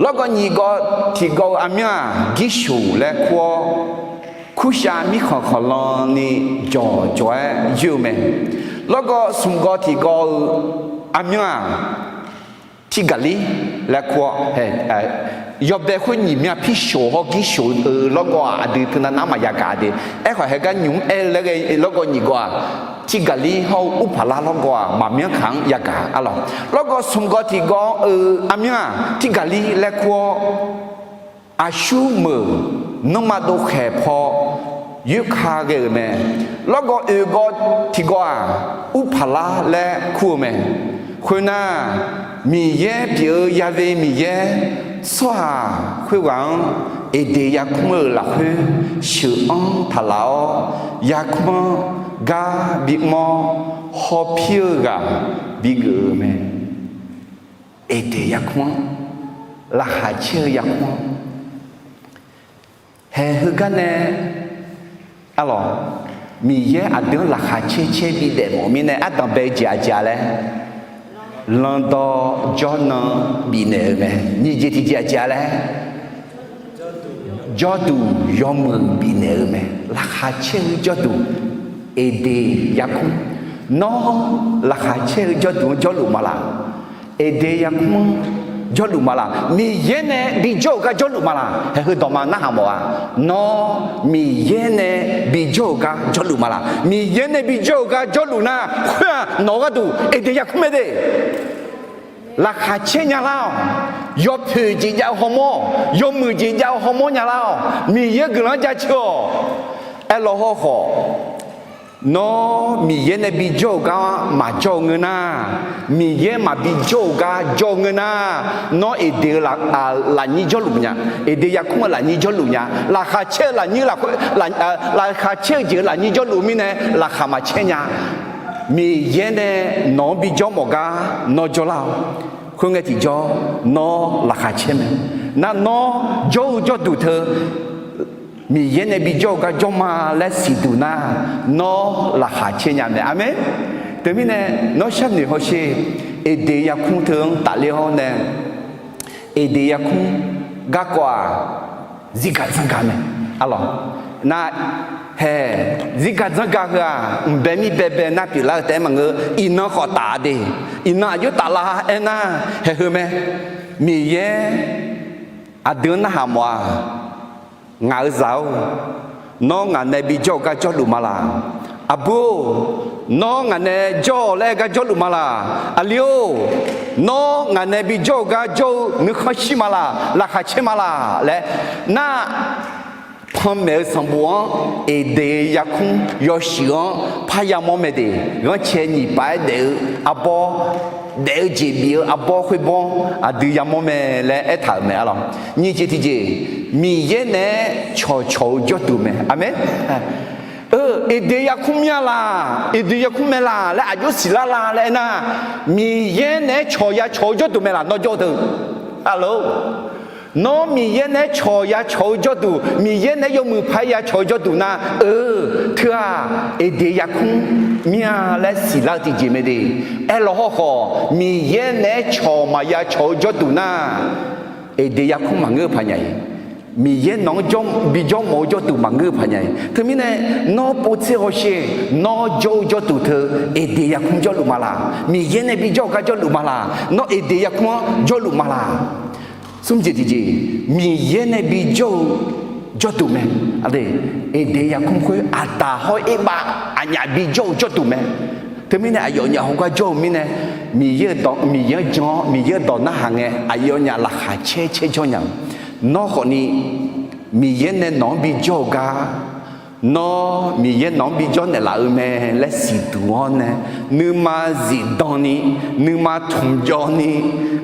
Lawrgawv nyiq gawv tiq gawv-eu armyanr-aq, Girshoq laer kur-awr, Kurshav mirkhanq khanqlan ni jawqjawq-aer yoer-eu mae. Lawrgawv smq gawv tiq gawv-eu armyanr-aq, Tirgaqlir laer kur-awr, yawbae khoer nyiq mya Pirshoq hawr Girshoq-eu lawrgawv-aq, aqdui teunav nar maqya gaq de. Aerkhawf, heugar nymq-mr aer-eu laer ghae lawrgawv nyiq gawv-aq, Tirgaqlir hawr-eu Urpaqlar lawrgawv-aq, maqmyanr kaq-anr ya gaq arlawq. Lawrgawv smq gawv tiq gawv-eu armyanr-aq, Tirgaqlir laer kur-awr, Aqsurmeuq nanrma dovkhaeq paw yoerka ghae-euq mae. Lawrgawv oeq gawv tiq gawv-aq, Urpaqlar laer kur-eu mae. Khoernar, Miqyaer pyeuf-eu Ya've Miqyaer, tsawrhaq khoerghaq-anr Eqdeq yarkmr-euq lafkhoer sheuq-anr taqlaf-awr, yarkmr-anr gar bimawr hawpir-eu ghaq bigeuf-eu mae. Eqdeq yarkmr-anr, laqkhaq caer-eu yarkmr-anr, haeq heugar nae arlawq, Miqyaer aqdui-anr laqkhaq caer caer bidaef mawf-eu mirnae ardanq bae-eu jeq aqjeq-a laer, lanqdawq jawrnan bifnaeq-euq mae. Nyiq jeq tiqjeq aqjeq-a laer, jawrduq yawmuiq bifnaeq-euq mae. Laqkhaq caer-eu jawrduq, Eqdeq yarkmr. Nawr laqkhaq caer-eu jawrduq-anr jawrluf ma laq? Eqdeq yarkmr-anr jawrluf ma laq? Miqyaer nae bijawr-euq gar jawrluf ma laq? Haeq heu dawqma narhaq mawf-a. Nawr Miqyaer nae bijawr-euq gar jawrluf ma laq? Miqyaer nae bijawr-euq gar jawrluf nar, khoer-aq nawq-eu gharduq Eqdeq yarkmr mae de. Laqkhaq caer nya lar-awq. Yawpoeq jeq jav-eu hawmawr-awq. Yawmuiq jeq jav-eu hawmawr nya lar-awq. Miqyaer guiqlanq-anr jaceuq-awq. Aerlaw hawkhawf, nawr Miqyaer nae bijawr-eu gar maqjawr-eu ngeur nar, Miqyaer maqbi jawr-eu gar jawr-eu ngeur nar, nawr Eqdeq-eu lafnyir jawrluf nya, Eqdeq yarkmr-eu lafnyir jawrluf nya, laqkhaq caer-eu lafnyir lafkhoer, laqkhaq caer-eu jeq-euq lafnyir jawrluf-eu mirnae laqkhaq maqcaer nya. Miqyaer nae nawq-anr bijawr mawf gar nawr jawrlar-awq. Khoerngae tiqjawr nawr laqkhaq caer mae. Nar nawr jawr-eu jawrduq teu Miqyaer nae bijawr-eu gar jawr ma laer siqduq nar, nawr laqkhaq caer nya mae. Aqmeq. Teumirnae nawr sharnoeq hawsher. Eqdeq yarkmr teu-anr tafler-awr nae, Eqdeq yarkmr garkawv-aq, zirgaq dzanrgaq mae. Arlawq, nar, hae, zirgaq dzanrgaq heu-aq, mqbae mir baebae nar pyeuflar-eu taef-aer maqngeur. Iqnan khawf taf de. Iqnan aqjox taflar aernar, haeq heu mae. Miqyaer aqdui-anr narhaq mawf-aq, ngaq-euq zaq-or, nawr ngaq nae bijawr-eu gar jawrluf ma laq? Aqbur-or, nawr ngaq nae jawr-awq laer gar jawrluf ma laq? Aqli-or, nawr ngaq nae bijawr-eu gar jawr-eu nuikhanr shir ma laq? Laqkhaq caer ma laq laer nar, panmaeq-eu sanqbof-anr Eqdeq yarkmr yawshuif-anr parya mawr mae de. Ghanrcae nyiq paf-aer daef-eu arbawr, daef-eu jeq bif-eu arbawr khoerbawr aqdui yamawr mae laer aertaq-euq mae. Arlawq, nyiq jeq tiqjeq, Miqyaer naeq-aer cawqcawq-eu jawrduq mae. Aqmeq. Eqdeq yarkmr mir-a laq, Eqdeq yarkmr mae laq laer aqjox siqlar la laer aernar, Miqyaer naeq-aer cawq ya cawq-eu jawrduq mae laq nawr jawr-eu teu? Arlawq, nawr Miqyaer naeq-aer cawq ya cawq-eu jawrduq, Miqyaer naeq-aer yawmuiq paq-aer ya cawq-eu jawrduq nar, eu, teu-aq, Eqdeq yarkmr mir-a laer siqlar-eu tiqjeq mae de. Aerlaw hawkhawf, Miqyaer naeq-aer cawq maqya cawq-eu jawrduq nar, Eqdeq yarkmr maqngeur-eu paq nya-iq. Miqyaer nawq-anr bijawr mawf-eu jawrduq maqngeur-eu paq nya-iq. Teumirnae, nawr povtser hawsher, nawr jawr-eu jawrduq teu Eqdeq yarkmr jawrluf ma laq? Miqyaer nae bijawr-eu gar jawrluf ma laq? Nawr Eqdeq yarkmr-anr jawrluf ma laq? Smr jeq tiqjeq, Miqyaer nae bijawr-eu jawrduq mae. Eqdeq yarkmr khoer Aqdaq hawr Erbav aqnyaf bijawr-eu jawrduq mae. Teumirnae aqyawfnyaf hawgar jawr-eu mirnae, Miqyaer-euq dawq, Miqyaer-anr jan-awr Miqyaer-euq dawq narhaq ngae aqyawfnyaf laqkhaq caer caer jawr nya-eu. Nawr khawfni Miqyaer nae nawq-anr bijawr-eu gar, nawr Miqyaer nawq-anr bijawr naeqlaf-eu mae laer siqduq-awr nae, nuima zifdan ni, nuima tmqjawv ni,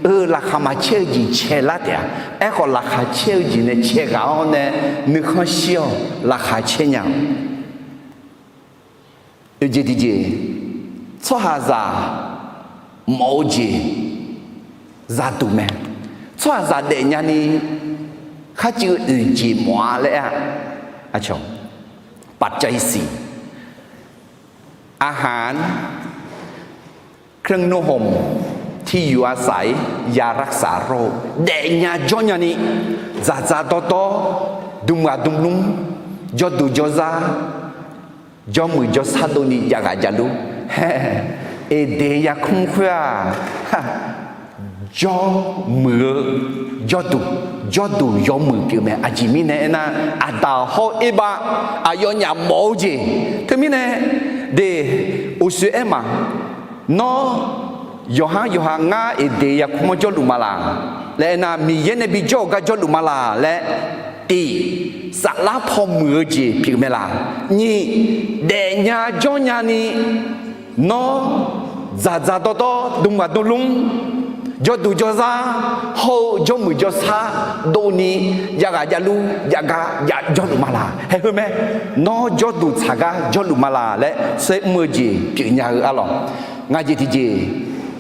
eu, laqkhaq maqcaer-eu jeq caelar taef-a. Aerkhawf laqkhaq caer-eu jeq nae cae ghaq-awr nae, nuikhanr shir-awq, laqkhaq caer nya-awq. Oeq jeq tiqjeq, tsawrhaqzaq mawf-eu jeq zaduq mae. Tsawrhaqzaq daefnya ni kharcuiv-eu oeq jeq mawf-a laer aer-a. Aqcawq, ปัจจัยสี่ อาหาร เครื่องนุ่งห่ม ที่อยู่อาศัย ยารักษาโรค daefnya jawrnya ni, dzaqdzaq dawrdawr, dmqghaq dmqlmr, jawrduq jawrzar, jawrmuiq jawrsar dovni javghaq javlur. Eqdeq yarkmr khoer-aq, jawrmuiq-eu jawrduq, jawrduq yawmuiq pyeuf mae. Aqjeq mirnae aernar, Aqdaq hawr Erbav aqyawfnyaf mawf-eu jeq. Teumirnae, de, uqshoe aer ma, nawr yawqhar yawqha ngar Eqdeq yarkmr-anr jawrluf ma laq laer aernar, Miqyaer nae bijawr-eu gar jawrluf ma laq laer, tiq, saflar pawmuiq-eu jeq pyeuf mae laq? Nyiq, daefnya jawrnya ni, nawr dzaqdzaq dawrdawr, dmqghaq dmqlmr, jawrduq jawrzar hawr-eu jawrmuiq jawrsar dovni javghaq javlur, javgar jav jawrluf ma laq? Haeq heu mae. Nawr jawrduq tsaq gar jawrluf ma laq laer saermr-eu jeq pyeufnya-eu arlawq. Ngaq jeq tiqjeq,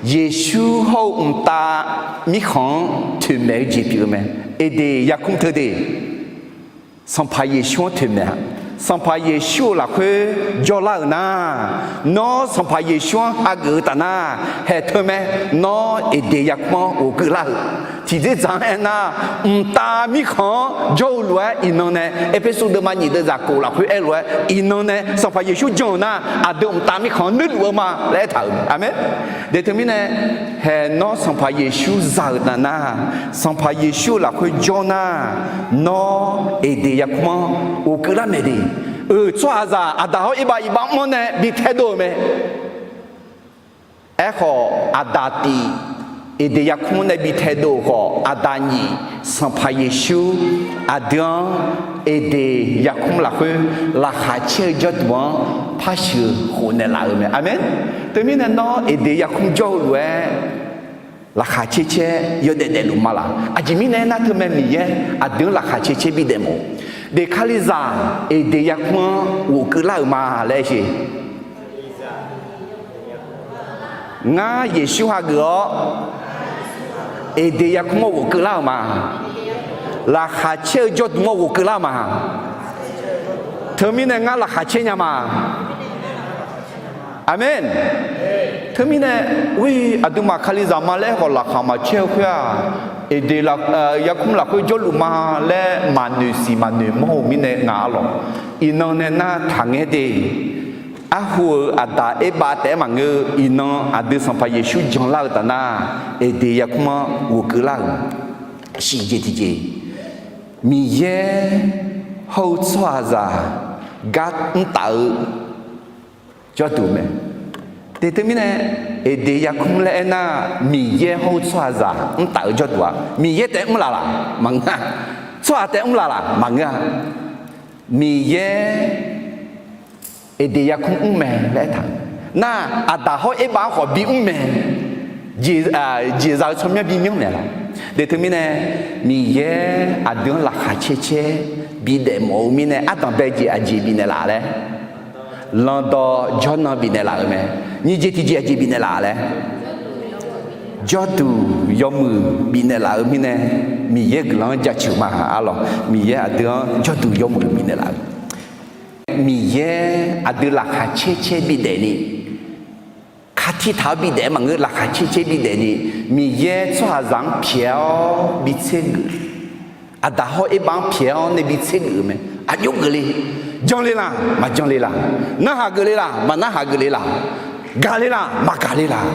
Yeqsur hawr-eu mqtav mirkhanq-anr toeqmaeq-eu jeq pyeuf-eu mae. Eqdeq yarkmr teu de, Sanqpaq Yeqsur-anr toeqmaeq-a. Sanqpaq Yeqsur-euq lafkhoer jawrlar-euq nar, nawr Sanqpaq Yeqsur-anr hageuf-eu taf nar, haeq teu mae. Nawr Eqdeq yarkmr-anr ghofkeuv lar-euq. Tiqdzerdzaq-anr aernar, mqtav mirkhanq-anr jawr-eu lof-aer iqnan nae, Erpersu deuvma nyiq deuvzaq kof lafkhoer aer lof-aer iqnan nae Sanqpaq Yeqsur jan-euq nar, aqdui mqtav mirkhanq-anr nuirluf-eu ma laer aertaq-euq. Aqmeq. De teumirnae, haeq nawr Sanqpaq Yeqsur za-euq taf nar, Sanqpaq Yeqsur-euq lafkhoer jawr nar, nawr Eqdeq yarkmr-anr ghofkeuv lar mae de. Euq tsawrhaqzaq Aqdaq hawr Erbav iqbax mr-anr nae bi taedov-euq mae. Aerkhawf, Aqdaq tif Eqdeq yarkmr nae bi taedov khawf, Aqda nyiq Sanqpaq Yeqsur aqdui-anr Eqdeq yarkmr lafkhoer laqkhaq caer-eu jawrduq-anr par sheuqkhof naeqlaf-euq mae. Aqmeq. Teumirnae nawr Eqdeq yarkmr jawr-eu lof-aer laqkhaq caer caer yawdaef daefluf ma laq? Aqjeq mirnae aernar, teumae Miqyaer aqdui-anr laqkhaq caer caer bidaef mawf-eu. Deq Kalizaq Eqdeq yarkmr-anr ghofkeuv lar-euq ma laer aer sher. Ngar Yeqsur hageuf-awr, Eqdeq yarkmr-anr ghofkeuv lar-euq ma. Laqkhaq caer-eu jawrduq-anr ghofkeuv lar-eu ma. Teumirnae ngar laqkhaq caer nya ma. Aqmeq. Teumirnae, aqduimaf Kalizaq ma laer khawf laqkhaq maqcaer-eu khoer-aq, Eqdeq yarkmr lafkhoer jawrluf ma laer maqnoeq siq maqnoeq mawr-eu mirnae ngaq arlawq, iqnan nae nar taqngaer de. Arhu-euq aqdaq erbav taef-aer maqngeur-eu, iqnan aqdui Sanqpaq Yeqsur janlar-eu taf nar, Eqdeq yarkmr-anr ghofkeuv lar-euq. Shiqjeq tiqjeq, Miqyaer hawr-eu tsawrhaqzaq gar mrtaf-eu jawrduq mae. Deq teumirnae, Eqdeq yarkmr laer aernar, Miqyaer hawr-eu tsawrhaqzaq mrtaf-eu jawrduq-aq, Miqyaer taef mr laf laq maqngeur-a. Tsawrhaq taef mr laf laq maqngeur-a. Miqyaer Eqdeq yarkmr mr mae laer aertaq nar, aqdaq hawr erbav-anr khawf bimr mae. Jeqzaq-eu tsawrmyanr bimyanr naeq laq. Deq teumirnae, Miqyaer aqdui-anr laqkhaq caer caer bidaef mawf-eu mirnae, ardanq bae jeq aqjeq bifnaeq laf laer, lanqdawq jawrnan bifnaeq laf-euq mae. Nyiq jeq tiqjeq aqjeq bifnaeq laf laer, jawrduq yawmuiq bifnaeq laf-eu mirnae, Miqyaer guiqlanq-anr jaceuq ma arlawq. Miqyaer aqdui-anr jawrduq yawmuiq bifnaeq laf-eu, Miqyaer aqdui laqkhaq caer caer bidaef ni, kaqtiq taq-awr bidaef-aer maqngeur, laqkhaq caer caer bidaef ni, Miqyaer tsawrhaqzaq-anr pyaeq-awr bi tser geuf, aqdaq hawr erbav-anr pyaeq-awr nae bi tser geuf-euq mae. Aqjox geufle, janle laq maqjanle laq, narhaq geufle laq maqnarhaq geufle laq, gaqle laq maqgaqle laq,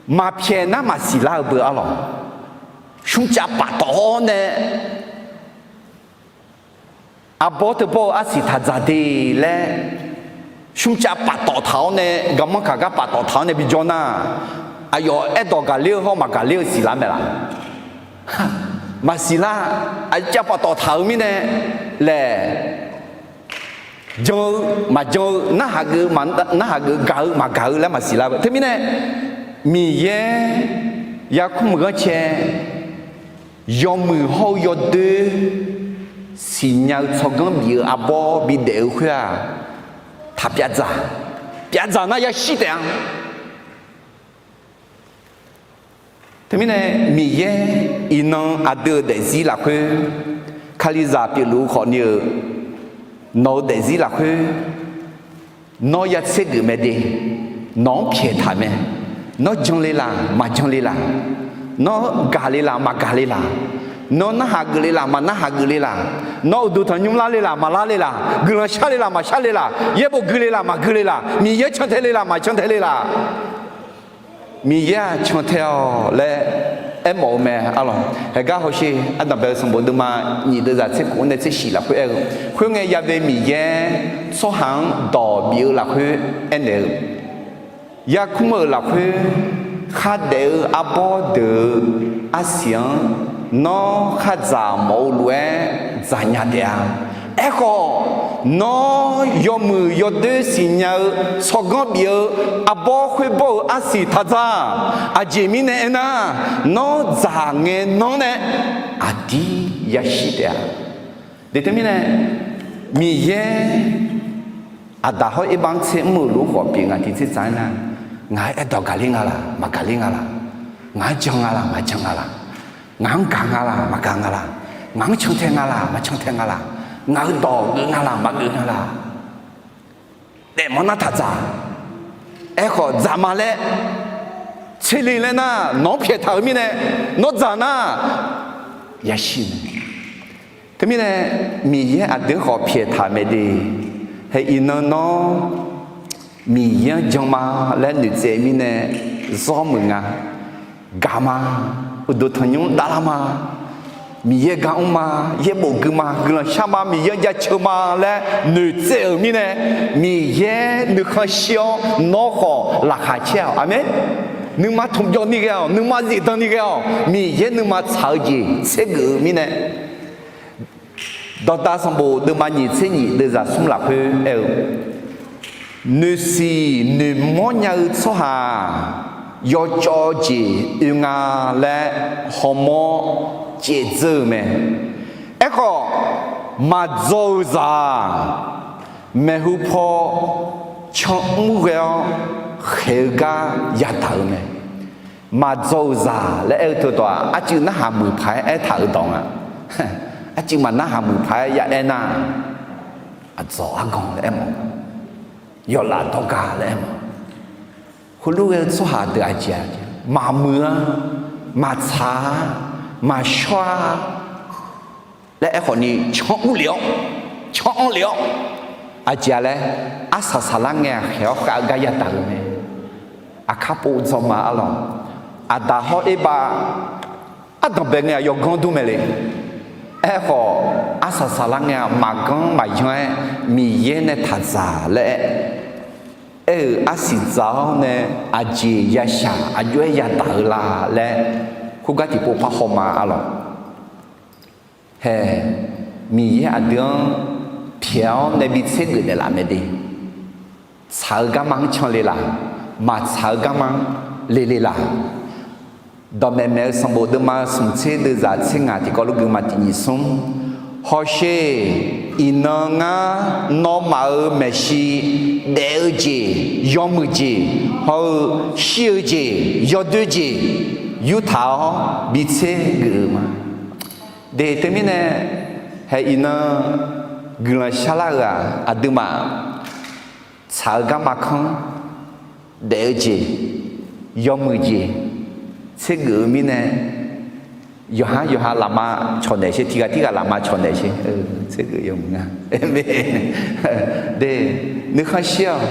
maqpyaeq nar maqsiq lar-eu beu arlawq. Smrcav paftawf-awr nae arbawr teubawr-eu arsiq taq dzaq de laer, smrcav paftawf taq-awr nae, garmanr kaq gar paftawf taq-awr nae bijawr nar, aqyawf aerdawq gaqler-eu hawr maqgaqler-eu siqlar mae laq? Maqsiq lar. Aqcav paftawf taq-eu mirnae laeq, jan-eu maqjan-eu, narhaq geuf narhaq geuf, gaq-eu maqgaq-eu laer maqsiq lar-eu. Teumirnae, Miqyaer yarkmr meuq ghanrcae yawmuiq hawr-eu yawdoer siqnya-eu tsawrganr bif-eu arbawr bidaef-eu khoer-aq, taq pyavdzaq. Pyavdzaq nar yashir taef-a. Teumirnae, Miqyaer iqnan aqdui-euq daefzir lafkhoer, Kalizaq pyeufluf-eu khawfni-euq nawq-eu daefzir lafkhoer, nawr ya tser geuf mae de. Nawq-anr pyaeq taq mae. Nawr janle laq maqjanle laq, nawr gaqle laq maqgaqle laq, nawr narhaq geufle laq maqnarhaq geufle laq, nawr uqduq tanqnymr larle laq maqlarle laq, guiqlanq sharle laq maqsharle laq, yaerbof guile laq maqguile laq, Miqyaer cantae le laq maqcantae le laq. Miqyaer-aq cantae-awq laer aermawf-eu mae arlawq. Haeqgar hawsher, ardanqbae-eu sanqbof deuvma nyiq deuvzaq tser khof-anr nae tser shif lafkhoer aer-eu, khoerngae ya'bae Miqyaer tsawrhaq-anr dawq bif-eu lafkhoer aernaeq-eu, yarkmr-euq lafkhoer khardaef-eu arbawr deuq-eu arsiq-anr nawr khardzaq mawf-eu lof-aer dzaqnya taef-a. Aerkhawf, nawr yawmuiq yawdoer siqnya-eu tsawrganr bif-eu arbawr khoerbawr-eu arsiq taq dzaq. Aqjeq mirnae aernar, nawr dzaq ngae nanr nae aqdir yashir taef-a. Deq teumirnae, Miqyaer aqdaq hawr erbav-anr tser mr-euq lof-aer khawf pyeuf ngaq tiqtser tsaq-aer nar, ngaq-anr aerdawq gaqler nga laq maqgaqler nga laq, ngaq-anr jan nga laq maqjan nga laq, ngaq-anr gaq nga laq maqgaq nga laq, ngaq-anr cantae nga laq maqcantae nga laq, ngaq-euq dawq geuf nga laq maqgeuf nga laq, daefmanr nar taq dzaq. Aerkhawf dzaq ma laer tser le laer nar, nawq-anr pyaeq taq-euq mirnae, nawr dzaq nar yashir mae. Teumirnae, Miqyaer aqdui-anr khawf pyaeq taq mae de. Hae iqnan nawr Miqyaer-anr jan ma laer noeqtsaev mirnae zawr meuq nga. Gaq ma, uqduq tanqnymr davlar ma, Miqyaer gar mr ma, yaerbof gui ma, guiqlanq shar ma, Miqyaer-anr jaceuq ma laer noeqtsaev-euq mirnae, Miqyaer nuikhanr shir-awr nawr khawf laqkhaq caer-awq. Aqmeq. Nuima tmqjawv ni ghae-awq, nuima zifdan ni ghae-awq. Miqyaer nuima tsaq-eu jeq tsergeuf-eu mirnae, Dawqdaq sanqbof deuvma nyiq tser nyiq deuvzaq smr lafkhoer aer-eu, noeqsiq noeqmawr nya-eu tsawrhaq-aq, yawcawv jeq oe nga laer hawmawr caev dzeur-eu mae. Aerkhawf, maqdzaw-eu zaq-aq, maeqhu paw canmr ghae-awr khaeq-eu gar yadaq-eu mae. Maqdzaw-euq zaq laer aer-eu teu dawq-aq, arcuiv narhaq muiq paq-aer aertaq-euq dawq nga. Arcuiv maq narhaq muiq paq-aer ya aer nar, aqdzawq argan laer aer mawf, yawlaf dawrga laer aer mawf. Heulof ghae-eu tsawrhaq deuq aqjeq-aq, maqmuiq-a, maqtsaq-a, maqshawr-a laer aerkhawf ni, canmr lef-awr, canmr lef-awr, aqjeq-a laer, arsaq saqlar ngae-aq khaeq-awr khav-eu gar yadaq-eu mae. Aqkar pov dzawr ma arlawq. Aqdaq hawr Erbav ardanqbae ngae-aq yawganr dur mae le. Aerkhawf, arsaq saqlar ngae-aq maqganr maqyan-aer Miqyaer nae taq dzaq laer aer-euq arsiq dzaq-awr nae aqjeq yashaq aqjox-aer yadaq-eu la laer, khoergar tiqpov par hawma arlawq. Hae, Miqyaer aqdui-anr pyaeq-awr nae bi tsergeuf naeqlaf mae de. Tsaq-eu garma-anr canle laq, maqtsaq-eu garma-anr lele laq. Dawqmaeq maeq-eu sanqbof deuvma smq tser deuvzaq tser ngaq tiqkawv lof gui ma tiq nyiq smr. Hawsher, iqnan ngar nawmaf-euq maeqshi daef-eu jeq, yawmuiq jeq hawr-eu shir-eu jeq, yawdoer jeq yurtaq-awr bi tsergeuf-eu ma. De teumirnae, hae iqnan guiqlanq sharlar-eu-aq, aqduimaf tsaq-eu garma kanr, daef-eu jeq, yawmuiq jeq tsergeuf-eu mirnae, yawqha yawqha lafma cawqnaeq sher, tiqghaq tirghaq lafma cawqnaeq sher. Tsergeuf yawmuiq nga. De, nuikhanr shir-awq.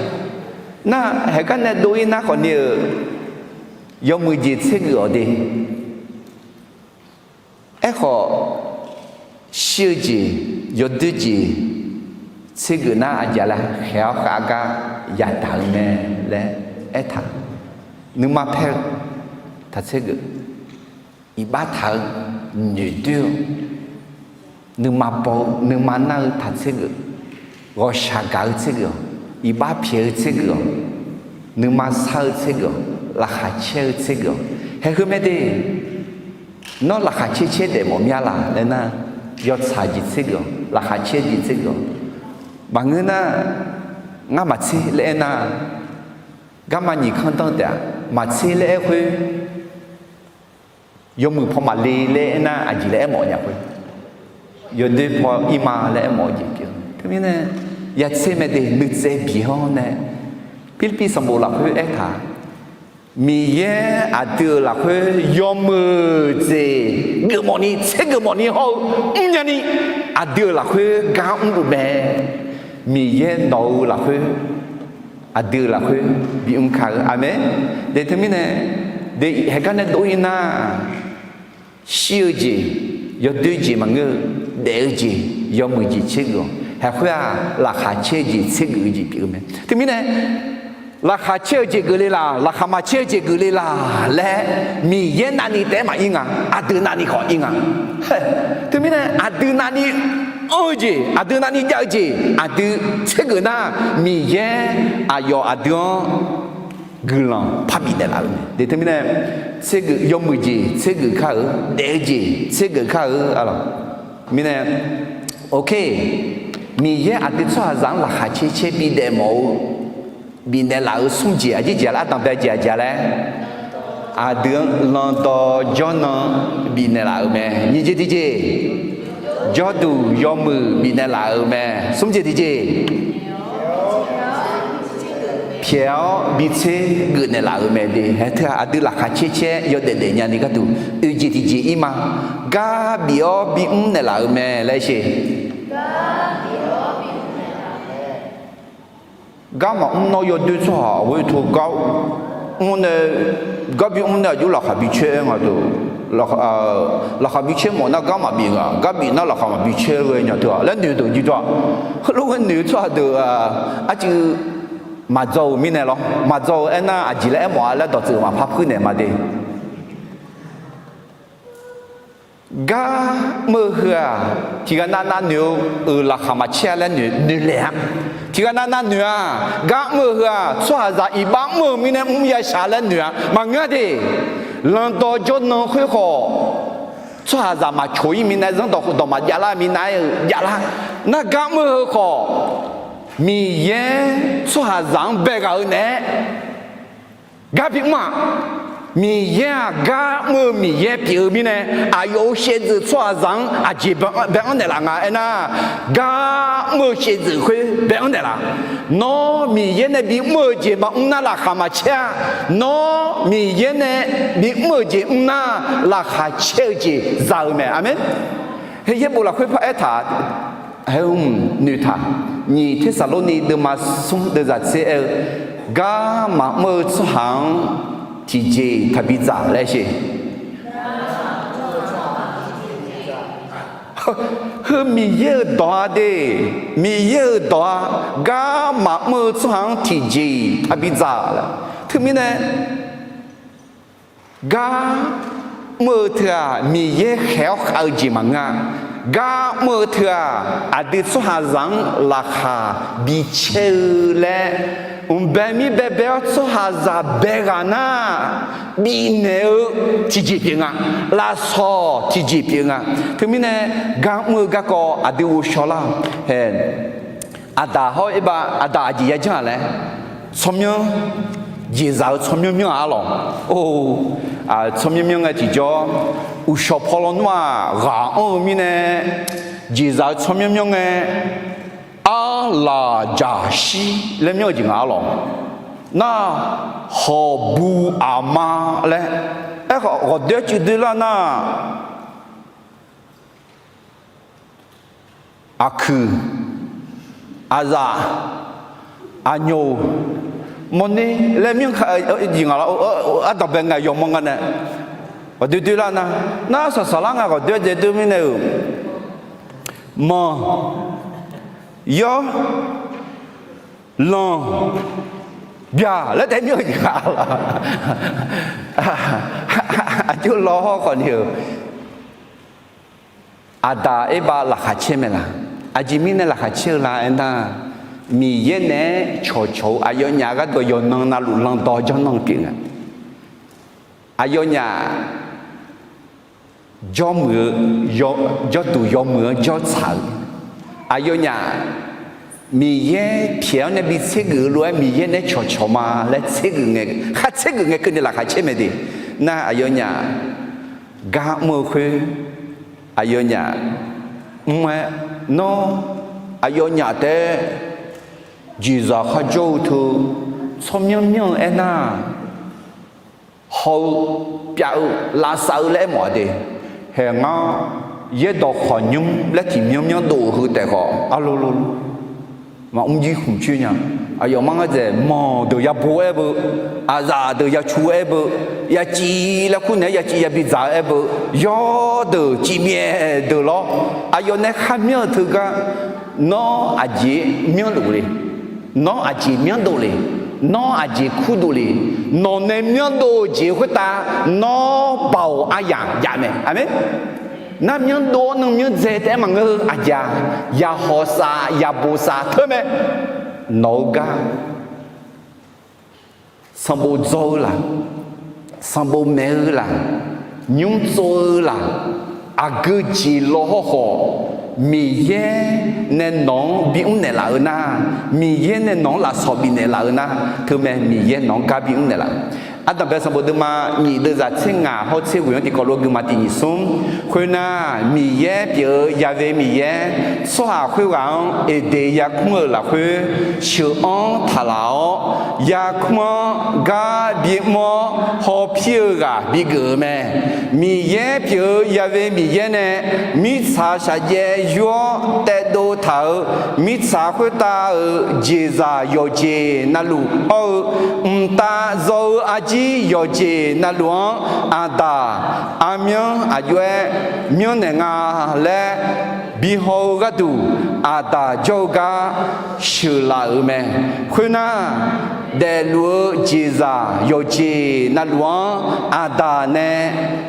Nar, haeqgar nae dov-ir nar khawfni-euq yawmuiq jeq tsergeuf-awq de. Aerkhawf, shir-eu jeq, yawdoer jeq tsergeuf nar aqjeq laer khaeq-awr khav gar yadaq-eu mae laer aertaq. Nuima paer-eu taq tsergeuf, iqbax taq-eu, noeqdoer-eu, nuima baw-eu nuima nar-eu taq tsergeuf, ghawqshaq gaq-eu tsergeuf-awq, iqbax pyaeq-eu tsergeuf-awq, nuima sar-eu tsergeuf-awq, laqkhaq caer-eu tsergeuf-awq. Haeq heu mae de. Nawr laqkhaq caer caer daef mawf mir-a laq laer nar, yawtsaq jeq tsergeuf-awq, laqkhaq caer jeq tsergeuf-awq. Maqngeur nar, ngar maqtser laer aer nar, garma nyiq kanr danr taef-a, maqtser laer aer khoer, yawmuiq paw maqle laer aer nar aqjeq laer aermawf nya khoer, yawdoer paw ir ma laer aermawf-eu jeq pyeuf. Teumirnae, yatser mae de nuitsaev biq-awr nae, Pirlirpiv sanqbof lafkhoer aertaq, Miqyaer aqdui-euq lafkhoer yawmuiq jeq geufmawf ni, tsergeuf mawf ni hawr-eu mrnya ni, aqdui-euq lafkhoer gar mrluf mae. Miqyaer nawq-eu lafkhoer, aqdui-euq lafkhoer bimr ka-eu. Aqmeq. De teumirnae, de haeqgar nae dov-ir nar, shir-eu jeq, yawdoer jeq maqngeur-eu, daef-eu jeq, yawmuiq jeq tsergeuf-awq. Haeq khoer-aq, laqkhaq caer-eu jeq tsergeuf-eu jeq pyeuf-eu mae. Teumirnae, laqkhaq caer-eu jeq geufle laq, laqkhaq maqcaer-eu jeq geufle laq laer, Miqyaer navni taef-aer maqir nga, aqdui navni khawf ir nga. Teumirnae aqdui navni anr-eu jeq, aqdui navni jav-eu jeq aqdui tsergeuf nar, Miqyaer aqyawf aqdui-anr guiqlanq parbif naeqlaf-eu mae. De teumirnae, tsergeuf yawmuiq jeq tsergeuf kar-eu, daef-eu jeq tsergeuf kar-eu arlawq. Mirnae, ok, Miqyaer aqdui tsawrhaqzaq-anr laqkhaq caer caer bidaef mawf-eu, bifnaeq laf-euq smr jeq aqjeq jeq laer ardanqbae jeq aqjeq laer, aqdui-anr landawv jawrnan bifnaeq laf-euq mae. Nyiq jeq tiq jeq, jawrduq yawmuiq bifnaeq laf-euq mae. Smr jeq tiq jeq, pyaeq-awr bitser geufnaeq laf-euq mae de. Hae teu-aq aqdui laqkhaq caer caer yawdaef daef nyani gharduq oeq jeq tiq jeq ir ma. Gar bif-awr bimr naeqlaf-euq mae laer sher. Gar maqmr nawr yawdoer tsawrhaq ghoer teu gar mr nae, gar bimr nae aqjox laqkhaq bicaer nga deuq. Laqkhaq bicaer mawf nar gar maqbif nga, gar bif nar laqkhaq maqbicaer ghae nya teu-aq laer noeq deuq jir dawr-aq. Heulof ghae noeq-eu tsawrhaq deuq-aq, arcuiv maqdzaw-euq mirnae lawr. Maqdzaw-eu aernar, aqjeq laer aermawf-a laer dawqtsuif maqpar puir naeq ma de. Gar mr-eu heu-aq, tiqghaq navnav noeq-eu laqkhaq maqcaer-a laer noeq, noeq laeq-a. Tiqghaq navnav noeq-a. Gar mr-eu heu-aq, tsawrhaqzaq iqbax mr-eu mirnae mr yashaq laer noeq-a. Maqngeur de. Lanqdawq jawrnan khoer khawf, tsawrhaqzaq maqcoq-ir mirnae, zanrdawq khofdawq maqjav lar mirnae-eu jav lar. Nar gar mr-eu heu khawf, Miqyaer tsawrhaqzaq-anr bae ghaq-eu naeq-aer gar bimr-aq, Miqyaer-aq gar mr-eu Miqyaer pyeuf-eu mirnae, aqyawf-euq shaevdzeuf tsawrhaqzaq-anr aqjeq bae-anr naeqlaf nga aernar, gar mr-eu shaevdzeuf khoer bae-anr naeqlaf. Nawr Miqyaer nae bimr-eu jeq maqmr nar laqkhaq maqcaer-a. Nawr Miqyaer nae bimr-eu jeq mr nar, laqkhaq caer-eu jeq za-eu mae. Aqmeq. Heqyaer bof lafkhoer paraer taq, haeq, noeqtaq. Nyiq Tersaqlorni deuvma smr deuvzaq tser aer-eu, gar maqmr-eu tsawrhaq-anr tiqjeq-iq taqbi dzaq laer sher. Heu Miqyaer-euq dawq-a de. Miqyaer-euq dawq-a. Gar maqmr-eu tsawrhaq-anr tiqjeq-iq taqbi dzaq laer. Teumirnae gar mr-eu teu-aq, Miqyaer khaeq-awr khav-eu jeq maqngeur-a. Gar mr-eu teu-aq, aqdui tsawrhaqzaq-anr laqkhaq bicaer-eu laer, mqbae mir baebae-awr tsawrhaqzaq bae ghaq nar, bifnaeq-eu tiqjeq pyeuf nga. Lafsawq tiqjeq pyeuf nga. Teumirnae gar mr-eu garkawv aqdui ghovshaw lar-awq. Haeq, Aqdaq hawr Erbav, Aqdaq aqjeq yajanr-aq laer, tsawrmyanr, jeqzaq-eu tsawrmyanr myanr-aq arlawq. Or, tsawrmyanr myanr ngae tiqjawr, uqshawq paw lawnmr-aq ghaq anr-eu mirnae, jeqzaq-eu tsawrmyanr myanr ngae, arlaq jaqshir laer myanr-eu jeq nga arlawq. Nar, hawqbu aqma laer, aerkhawf ghawqdoer-aer cuiv doer lar nar, aqkuiq, aqzaf, aqnyoq, mawrner laer myanr ka, jeq nga lawr. Ardanqbae ngae yawmawr nga nae ghawqdoer doer lar nar, nar saqsaq lar ngae ghawqdoer-aer dzae doer mirnae-euq, manq, yawr, lanq, byaq laer taef myanr-eu jeq nga lawq. Aqjox law hawr khawf ni-euq, Aqdaq Erbav laqkhaq caer mae laq? Aqjeq mirnae laqkhaq caer-eu la aernar, Miqyaer naeq-aer cawqcawq-eu aqyawfnyaf gharduq yawqnan navluf lanqdawq jawrnan pyeuf nga. Aqyawfnyaf jawrmuiq-eu, jawrduq yawmuiq-anr jawrtsaq-eu, aqyawfnyaf Miqyaer pyaeq-awr nae bi tsergeuf-eu lof-aer Miqyaer naeq-aer cawqcawq ma laer tsergeuf ngae, khar tsergeuf ngae keuvni laqkhaq caer mae de. Nar aqyawfnyaf gar mr-eu khoer, aqyawfnyaf mr-aer, nawr aqyawfnyaf taef-aer jeqzaq kharjawr-eu teu tsawrmyanr myanr-eu aernar, haw-eu, pyav-eu, lavsav-eu laer aermawf-a de. Haeq ngar, yaerdawq khawqnymr laer tiqmyanr myanr dov-eu heu taef khawf arlo lo, maqmr jir khmq coer nya. Aqyawfmaf ngar dzaeq manq deuq yabo aer beu, aqzaf deuq yacu aer beu, yaciv laer kur naeq-aer yaciv yabi dzaq-eu aer beu, yawr deuq civbyaev deuq lawr, aqyawf nae kharmyanr-eu teugar, nawr aqjeq myanrluf le, nawr aqjeq myanrdov le, nawr aqjeq kurdov le, nawq nae myanrdov-eu jeq khoertav nawr baoq aryamq jav mae. Aqmeq. Nar myanrdov-awr nan myanrdzae taef-aer maqngeur-eu aqjeq-aq, yahaw sav yabof sav teu mae. Nawq-eu gar sanqbof dzaw-eu laq, sanqbof maeq-eu laq, nymr tsov-eu laq, aqgeu jeq law hawrkhawf, Miqyaer nae nawq-anr bimr naeqlaf-eu nar, Miqyaer nae nawq-anr lafsawq bifnaeq laf-eu nar, teumae Miqyaer nawq-anr gar bimr naeqlaf. Ardanqbae sanqbof deuvma nyiq deuvzaq tser ngaq hawr tser ghoeq-anr tiqkawv lof-aer guima tiq nyiq smr. Khoernar, Miqyaer pyeuf-eu Yaqve Miqyaer, tsawrhaq khoerghaq-anr Eqdeq yarkmr-euq lafkhoer sheuq-anr taqlaq-awr, yarkmr-anr gar bimr-awr hawpir-eu ghaq bigeuf-eu mae. Miqyaer pyeuf-eu Yaqve Miqyaer nae mirtsaq shaqjaev yur-awr taevdov taq-euq mirtsaq khoertav-euq jeqzaq yawqjeq navluf hawr-eu mqtav zaw-eu arjir Kali yawqjeq navluf-anr Aqdaq armyanr aqjox-aer myanrnaeq nga laer bihaw-eu gharduq, Aqdaq jawr-eu gar sheuqlaf-euq mae. Khoernar, daefluf-eu jeqzaq yawqjeq navluf-anr Aqdaq nae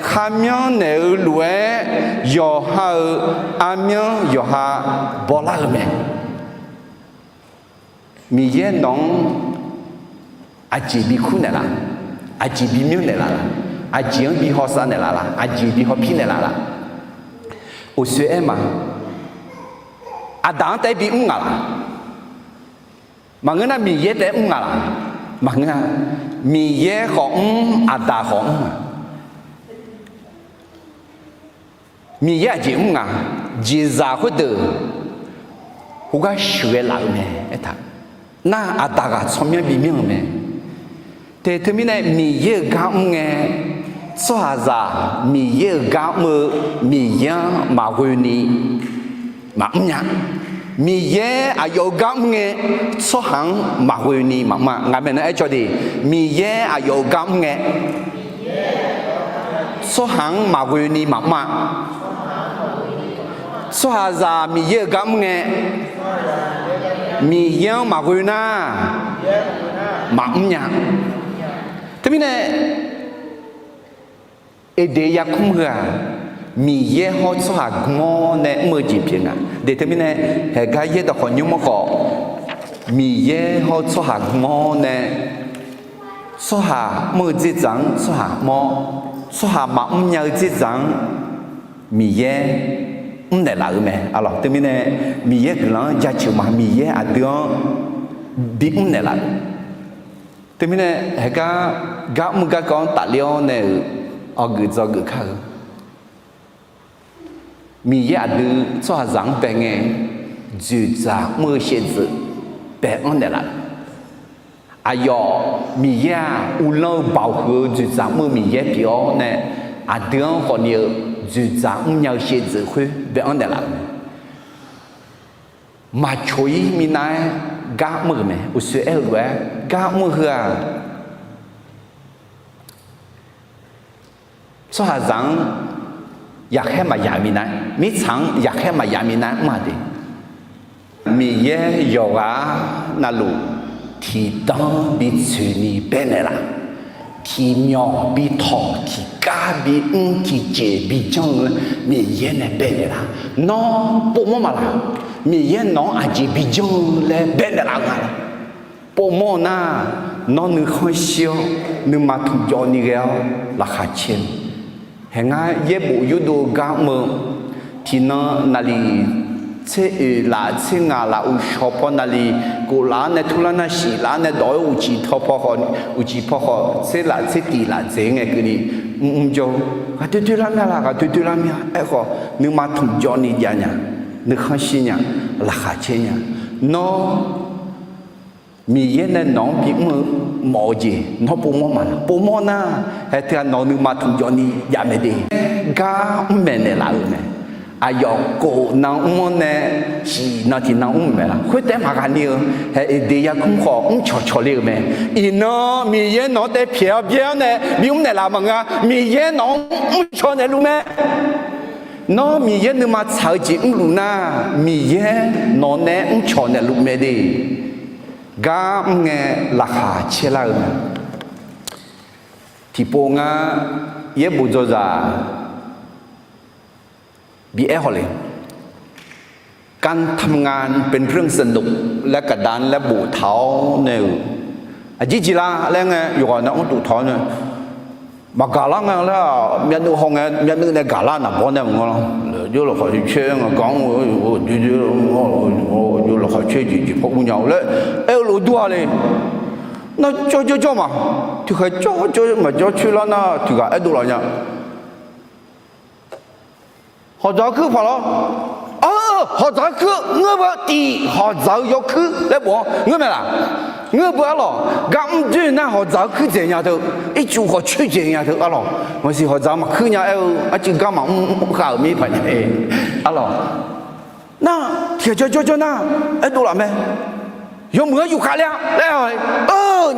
kharmyanr naeq-eu lof-aer, yawqha-euq armyanr yawqha bawlar-eu mae. Miqyaer nawq-anr aqjeq bi kur naeqlaf, aqjeq bi myanr naeqlaf laf, aqjeq-anr bi hawsav naeqlaf laf, aqjeq bi hawpir naeqlaf laf? Uqshoe aer ma. Aqdaq-anr taef-aer bi mr ngaq laf? Maqngeur nar, Miqyaer taef-aer mr ngaq laf? Maqngeur-a. Miqyaer khawf mr, Aqdaq khawf mr-a. Miqyaer aqjeq mr nga? Jeqzaq khoerdeuq khoergar sheuqghae laf-eu mae aertaq. Nar, Aqdaq ghaq tsawrmyanr bimyanr-eu mae. Te teumirnae Miqyaer-euq gar mr ngae, tsawrhaqzaq Miqyaer-euq gar mr-eu Miqyaer-anr maqghoe ni maqmr nya. Miqyaer aqyawf-euq gar mr ngae, tsawrhaq-anr maqghoe ni maqmr-a. Ngaq maeqnan aer cawv de, Miqyaer aqyawf-euq gar mr ngae, tsawrhaq-anr maqghoe ni maqmr-a. Tsawrhaqzaq Miqyaer-euq gar mr ngae, Miqyaer-anr maqghoe nar, maqmr nya. Teumirnae Eqdeq yarkmr heu-aq, Miqyaer hawr tsawrhaq gm-awr nae mr-eu jeq pyeuf nga. De teumirnae, haeqgar yaerdawq khawf nymr-anr khawf, Miqyaer hawr tsawrhaq gm-awr nae, tsawrhaq mr-eu dzerdzaq-anr tsawrhaq mr-awr, tsawrhaq maqmr nya-eu dzerdzaq-anr Miqyaer mrnaeq laf-eu mae. Arlawq, teumirnae Miqyaer guiqlanq-anr jaceuq ma. Miqyaer aqdui-anr bimr naeqlaf-eu. Teumirnae haeqgar gar mr garkawv-anr tafler-awr nae-euq awqgeuf dzawgeuf kar-eu. Miqyaer aqdui tsawrhaqzaq-anr bae ngae, dzoeqdzaq mr-eu shaevdzeuf bae-anr naeqlaf-eu. Aqyawf Miqyaer-aq, uvlanr-eu baoq huiq-eu dzoeqdzaq mr-eu Miqyaer pyeuf-awr nae, aqdui-anr khawfni-eu dzoeqdzaq mrnya-eu shaevdzeuf khoer bae-anr naeqlaf-eu mae. Maqcoq-ir minav-aer gar mr-euq mae. Uqshoe aer-eu lof-aer gar mr-eu heu-aq, tsawrhaqzaq-anr yaqkhaer maqyaf minav-aer, mirtsaq-anr yaqkhaer maqyaf minav-aer mr-a de. Miqyaer yawqghaq navluf tiqdanr bitsoeqni baenaeq laf, tiqmyawq bitawq, tiqgar bimr, tiqjeq bijanr-eu Miqyaer nae baenaeq laf. Nawr povmawr maqlaq? Miqyaer nawq-anr aqjeq bijanr-eu laer baenaeq laf nga. Povmawr nar, nawr nuikhanr shir-awr, nuima tmqjawv ni ghae-awr laqkhaq caer-eu. Haeqngar yaerbof yurdov-eu gar mr-eu, tiqnan naqliq tser oeq laf tser ngaq laf uqshawq paw naqliq kof laf-anr nae turlar nar shif laf-anr nae dawq-aer uqcif paw khawf, uqcif paw khawf tser laf tser tiq laf dzaeq ngae keuvni mrmr jawr-eu, ghaqdoe doe lar mya laq, ghaqdoe doe lar mya. Aerkhawf nuima tmqjawv ni jav nya, nuikhanr shir nya, laqkhaq caer nya. Nawr Miqyaer nae nawq-anr bimr-eu mawf-eu jeq nawr povmawr maqlaq? Povmawr nar, haeq teughaq nawq-eu nuima tmqjawv ni jav mae de. Gar mr maeqnaeq laf-euq mae. Aqyawf kof nan mr-anr nae shif nan tiq nan mr maeq laf? Khoertaef maqghaq ni-eu, haeq Eqdeq yarkmr khawf mrcawq cawq le-euq mae. Iqnan Miqyaer nawq-anr taef pyaeq-awr byaer-awr nae bimr naeqlaf maqngeur-a. Miqyaer nawq-anr mrcawq naeqluf mae. Nawr Miqyaer nuima tsaq-eu jeq mrluf nar, Miqyaer nawq nae mrcawq naeqluf mae de. Gar mr ngae laqkhaq caer lar-eu mae. Tiqpov ngar yaerbof dzawzaq bi aer haw le. การทำงานเป็นเรื่องสนุก laer กดดัน laer boftaq-awr nae-euq, aqjeq jeq lar laer ngae yawqghaq nae mrtuf taq-awr nae maqgaq lar nga laer-aq, myavnuiv haw ngae myavnuiv nae gaq lar naqbawr nae maqngeur lar. Jawr laqkhaq caer nga gar mr-eu, jawr laqkhaq caer jeq jeq paw ur nya-eu laer aer-eu lof dur-a le. Nar jawr jawr jawr ma, tiqkhaeq jawr jawr maqjawr coer lar nar tiqghaq aerdov laf nya. Hawqdzaq-eu kuir paq lawr. Hawqdzaq-eu kuir ngeur beu tiq hawqdzaq-eu yawkuir laer bof-anr ngeur mae laq? Ngeur beu arlawq. Gar mr dzoer nar hawqdzaq-eu kuir dzaeq nya teu, ircuf khawf coer dzaeq nya teu arlawq. Maqsiq hawqdzaq maqkuir nya aer-eu arcuiv gar maqmr khav-euq mir paq nya arlawq. Nar tiqghaq jawr jawr jawr nar aerdov laf mae. Yawmuiq-aer yufkhav ler-a laer,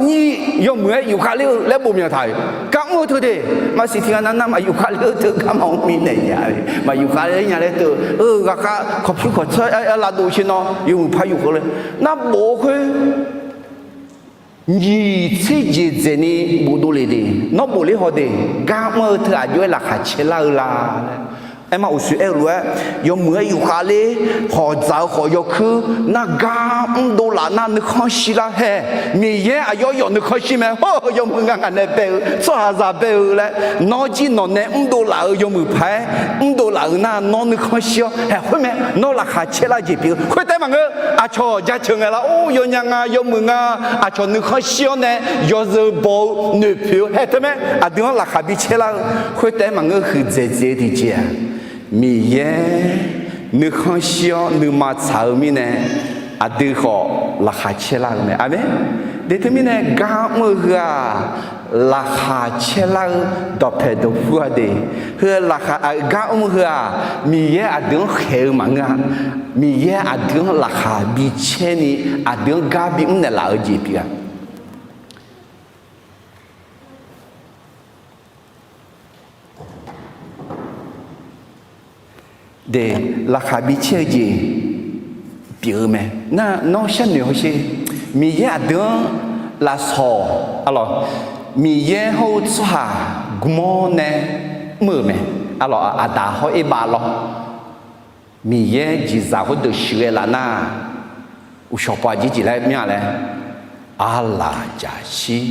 nyiq yawmuiq-aer yufkhav ler-eu laer bof myanq taq-euq gar mr-eu teu de. Maqsiq tiq ghaq nav nar maqyufkhav ler-eu teu gar maqmr mirnae ya, maqyuf khav ler nya laer teu-eu ghaqkhav kawqpyur kawqtsawr-aer lavdov shir nawr yawmuiq par yufkhav le. Nar bof-eu khoer nyiq tser jeq dzaeqni bofdov le de. Nawr bof ler haw de, gar mr-eu teu aqjox-aer laqkhaq caer lar-eu la laer. Aerma uqshoe aer-eu lof-aer, yawmuiq-aer yufkhav ler, hawq dzaq-eu khawf yawkuir nar gar mrdov laf nar nuikhanr shir lar hae. Miqyaer aqyawf yawf nuikhanr shir mae. Hawr-eu yawmuiq nga ngaq nae bae-eu tsawrhaqzaq bae-eu laer, nawr jir nawq nae mrdov laf-euq yawmuiq paq-aer mrdov laf-euq nar nawr nuikhanr shir-awr hae khoer mae. Nawr laqkhaq caer lar jeq pyeuf-eu khoertaef maqngeur. Aqcawq jaceuq ngae lar or yawnya nga yawmuiq nga, aqcawq nuikhanr shir-awr nae yawzeu baw-eu noeqpoeq-eu hae teu mae. Aqdui-anr laqkhaq bi caer lar-eu khoertaef maqngeur. Huiqdzaeq dzaeq-eu tiqjeq-aq, Miqyaer nuikhanr shir-awr nuima tsaq-eu mirnae, aqdui khawf laqkhaq caer lar-eu mae. Aqmeq. De teumirnae gar mr-eu heu-aq, laqkhaq caer lar-eu dawqpae dawqpur-a de. Heu laqkhaq gar mr-eu heu-aq, Miqyaer aqdui-anr khaeq-eu maqngeur-a. Miqyaer aqdui-anr laqkhaq bi caer ni, aqdui-anr gar bi mr naeqlaf-eu jeq pyeuf-a. De, laqkhaq bi caer-eu jeq pyeuf-eu mae. Nar nawr sharnoeq hawsher. Miqyaer aqdui-anr lafsawq, arlawq, Miqyaer hawr-eu tsawrhaq gmawr nae mr-euq mae. Arlawq, aqda hawr erbav lawr. Miqyaer jeqzaq khoerdeuq shuiq ghae laf nar, uqshawq paw aqjeq jeq laer myanr laer, arlaq jaqshir.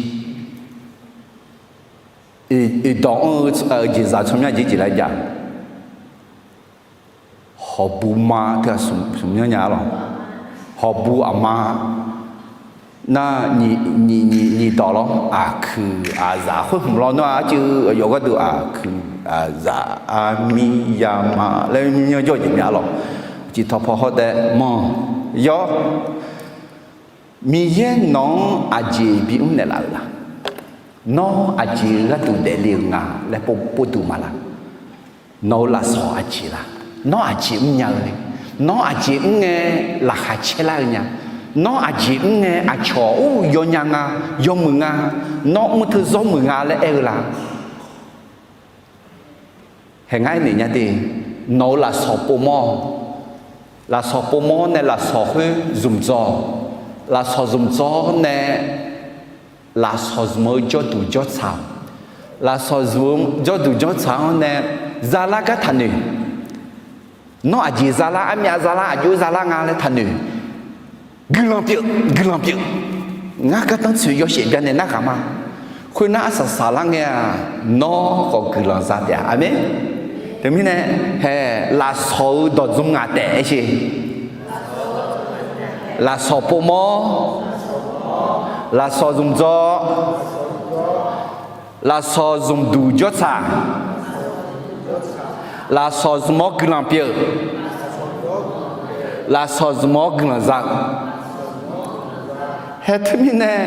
Oeqdawq anr-eu jeqzaq tsawrmyanr aqjeq jeq laer jav. Hawqbu ma teu-aq smq myanr nya lawq. Hawqbu aqma nar, nyiq dawq lawr, aqkuiq aqzaf khoer hmq lawr nar arcuiv aqyawf gharduq aqkuiq aqzaf armir yama laer myanr jawr jeq mya lawq. Ciqtawq paw hawr taef manq yawr. Miqyaer nawq-anr aqjeq bimr naeqlaf-euq la? Nawr aqjeq gharduq daefle-euq nga laer pov duq ma la? Nawq-euq lafsawq aqjeq la? Nawr aqjeq mrnya-eu le? Nawr aqjeq mr ngae laqkhaq caer lar-eu nya? Nawr aqjeq mr ngae aqcawq or yawnya nga, yawmuiq nga, nawr mr teu zawr muiq nga laer aer-eu la? Hae ngar aernaeq nya de, nawq-euq lafsawq povmawr-awq. Lafsawq povmawr nae lafsawq khoer zmq dzaw-awq. Lafsawq zmq dzaw-awr nae lafsawq zmq-eu jawrduq jawrtsaq, lafsawq zmq-eu jawrduq jawrtsaq-anr nae zalar gar taqnoeq. Nawr aqjeq zalar, armyav zalar, aqjox zalar nga laer taqnoeq. Guiqlanq pyeuf, guiqlanq pyeuf. Ngar gardanr tsoeq yawshaef byannaeq narhaq ma. Khoernar arsaq saqlar ngae-aq, nawr khawf guiqlanq za taef-a. Aqmeq. Teumirnae, hae, lafsawq-eu dawq dzmr ngaq taef aer sher. Lafsawq povmawr, lafsawq zmq dzaw, lafsawq zmq duq jawrtsaq, lafsawq zmq-awr guiqlanq pyeuf, lafsawq zmq-awr guiqlanq za-eu. Hae teumirnae,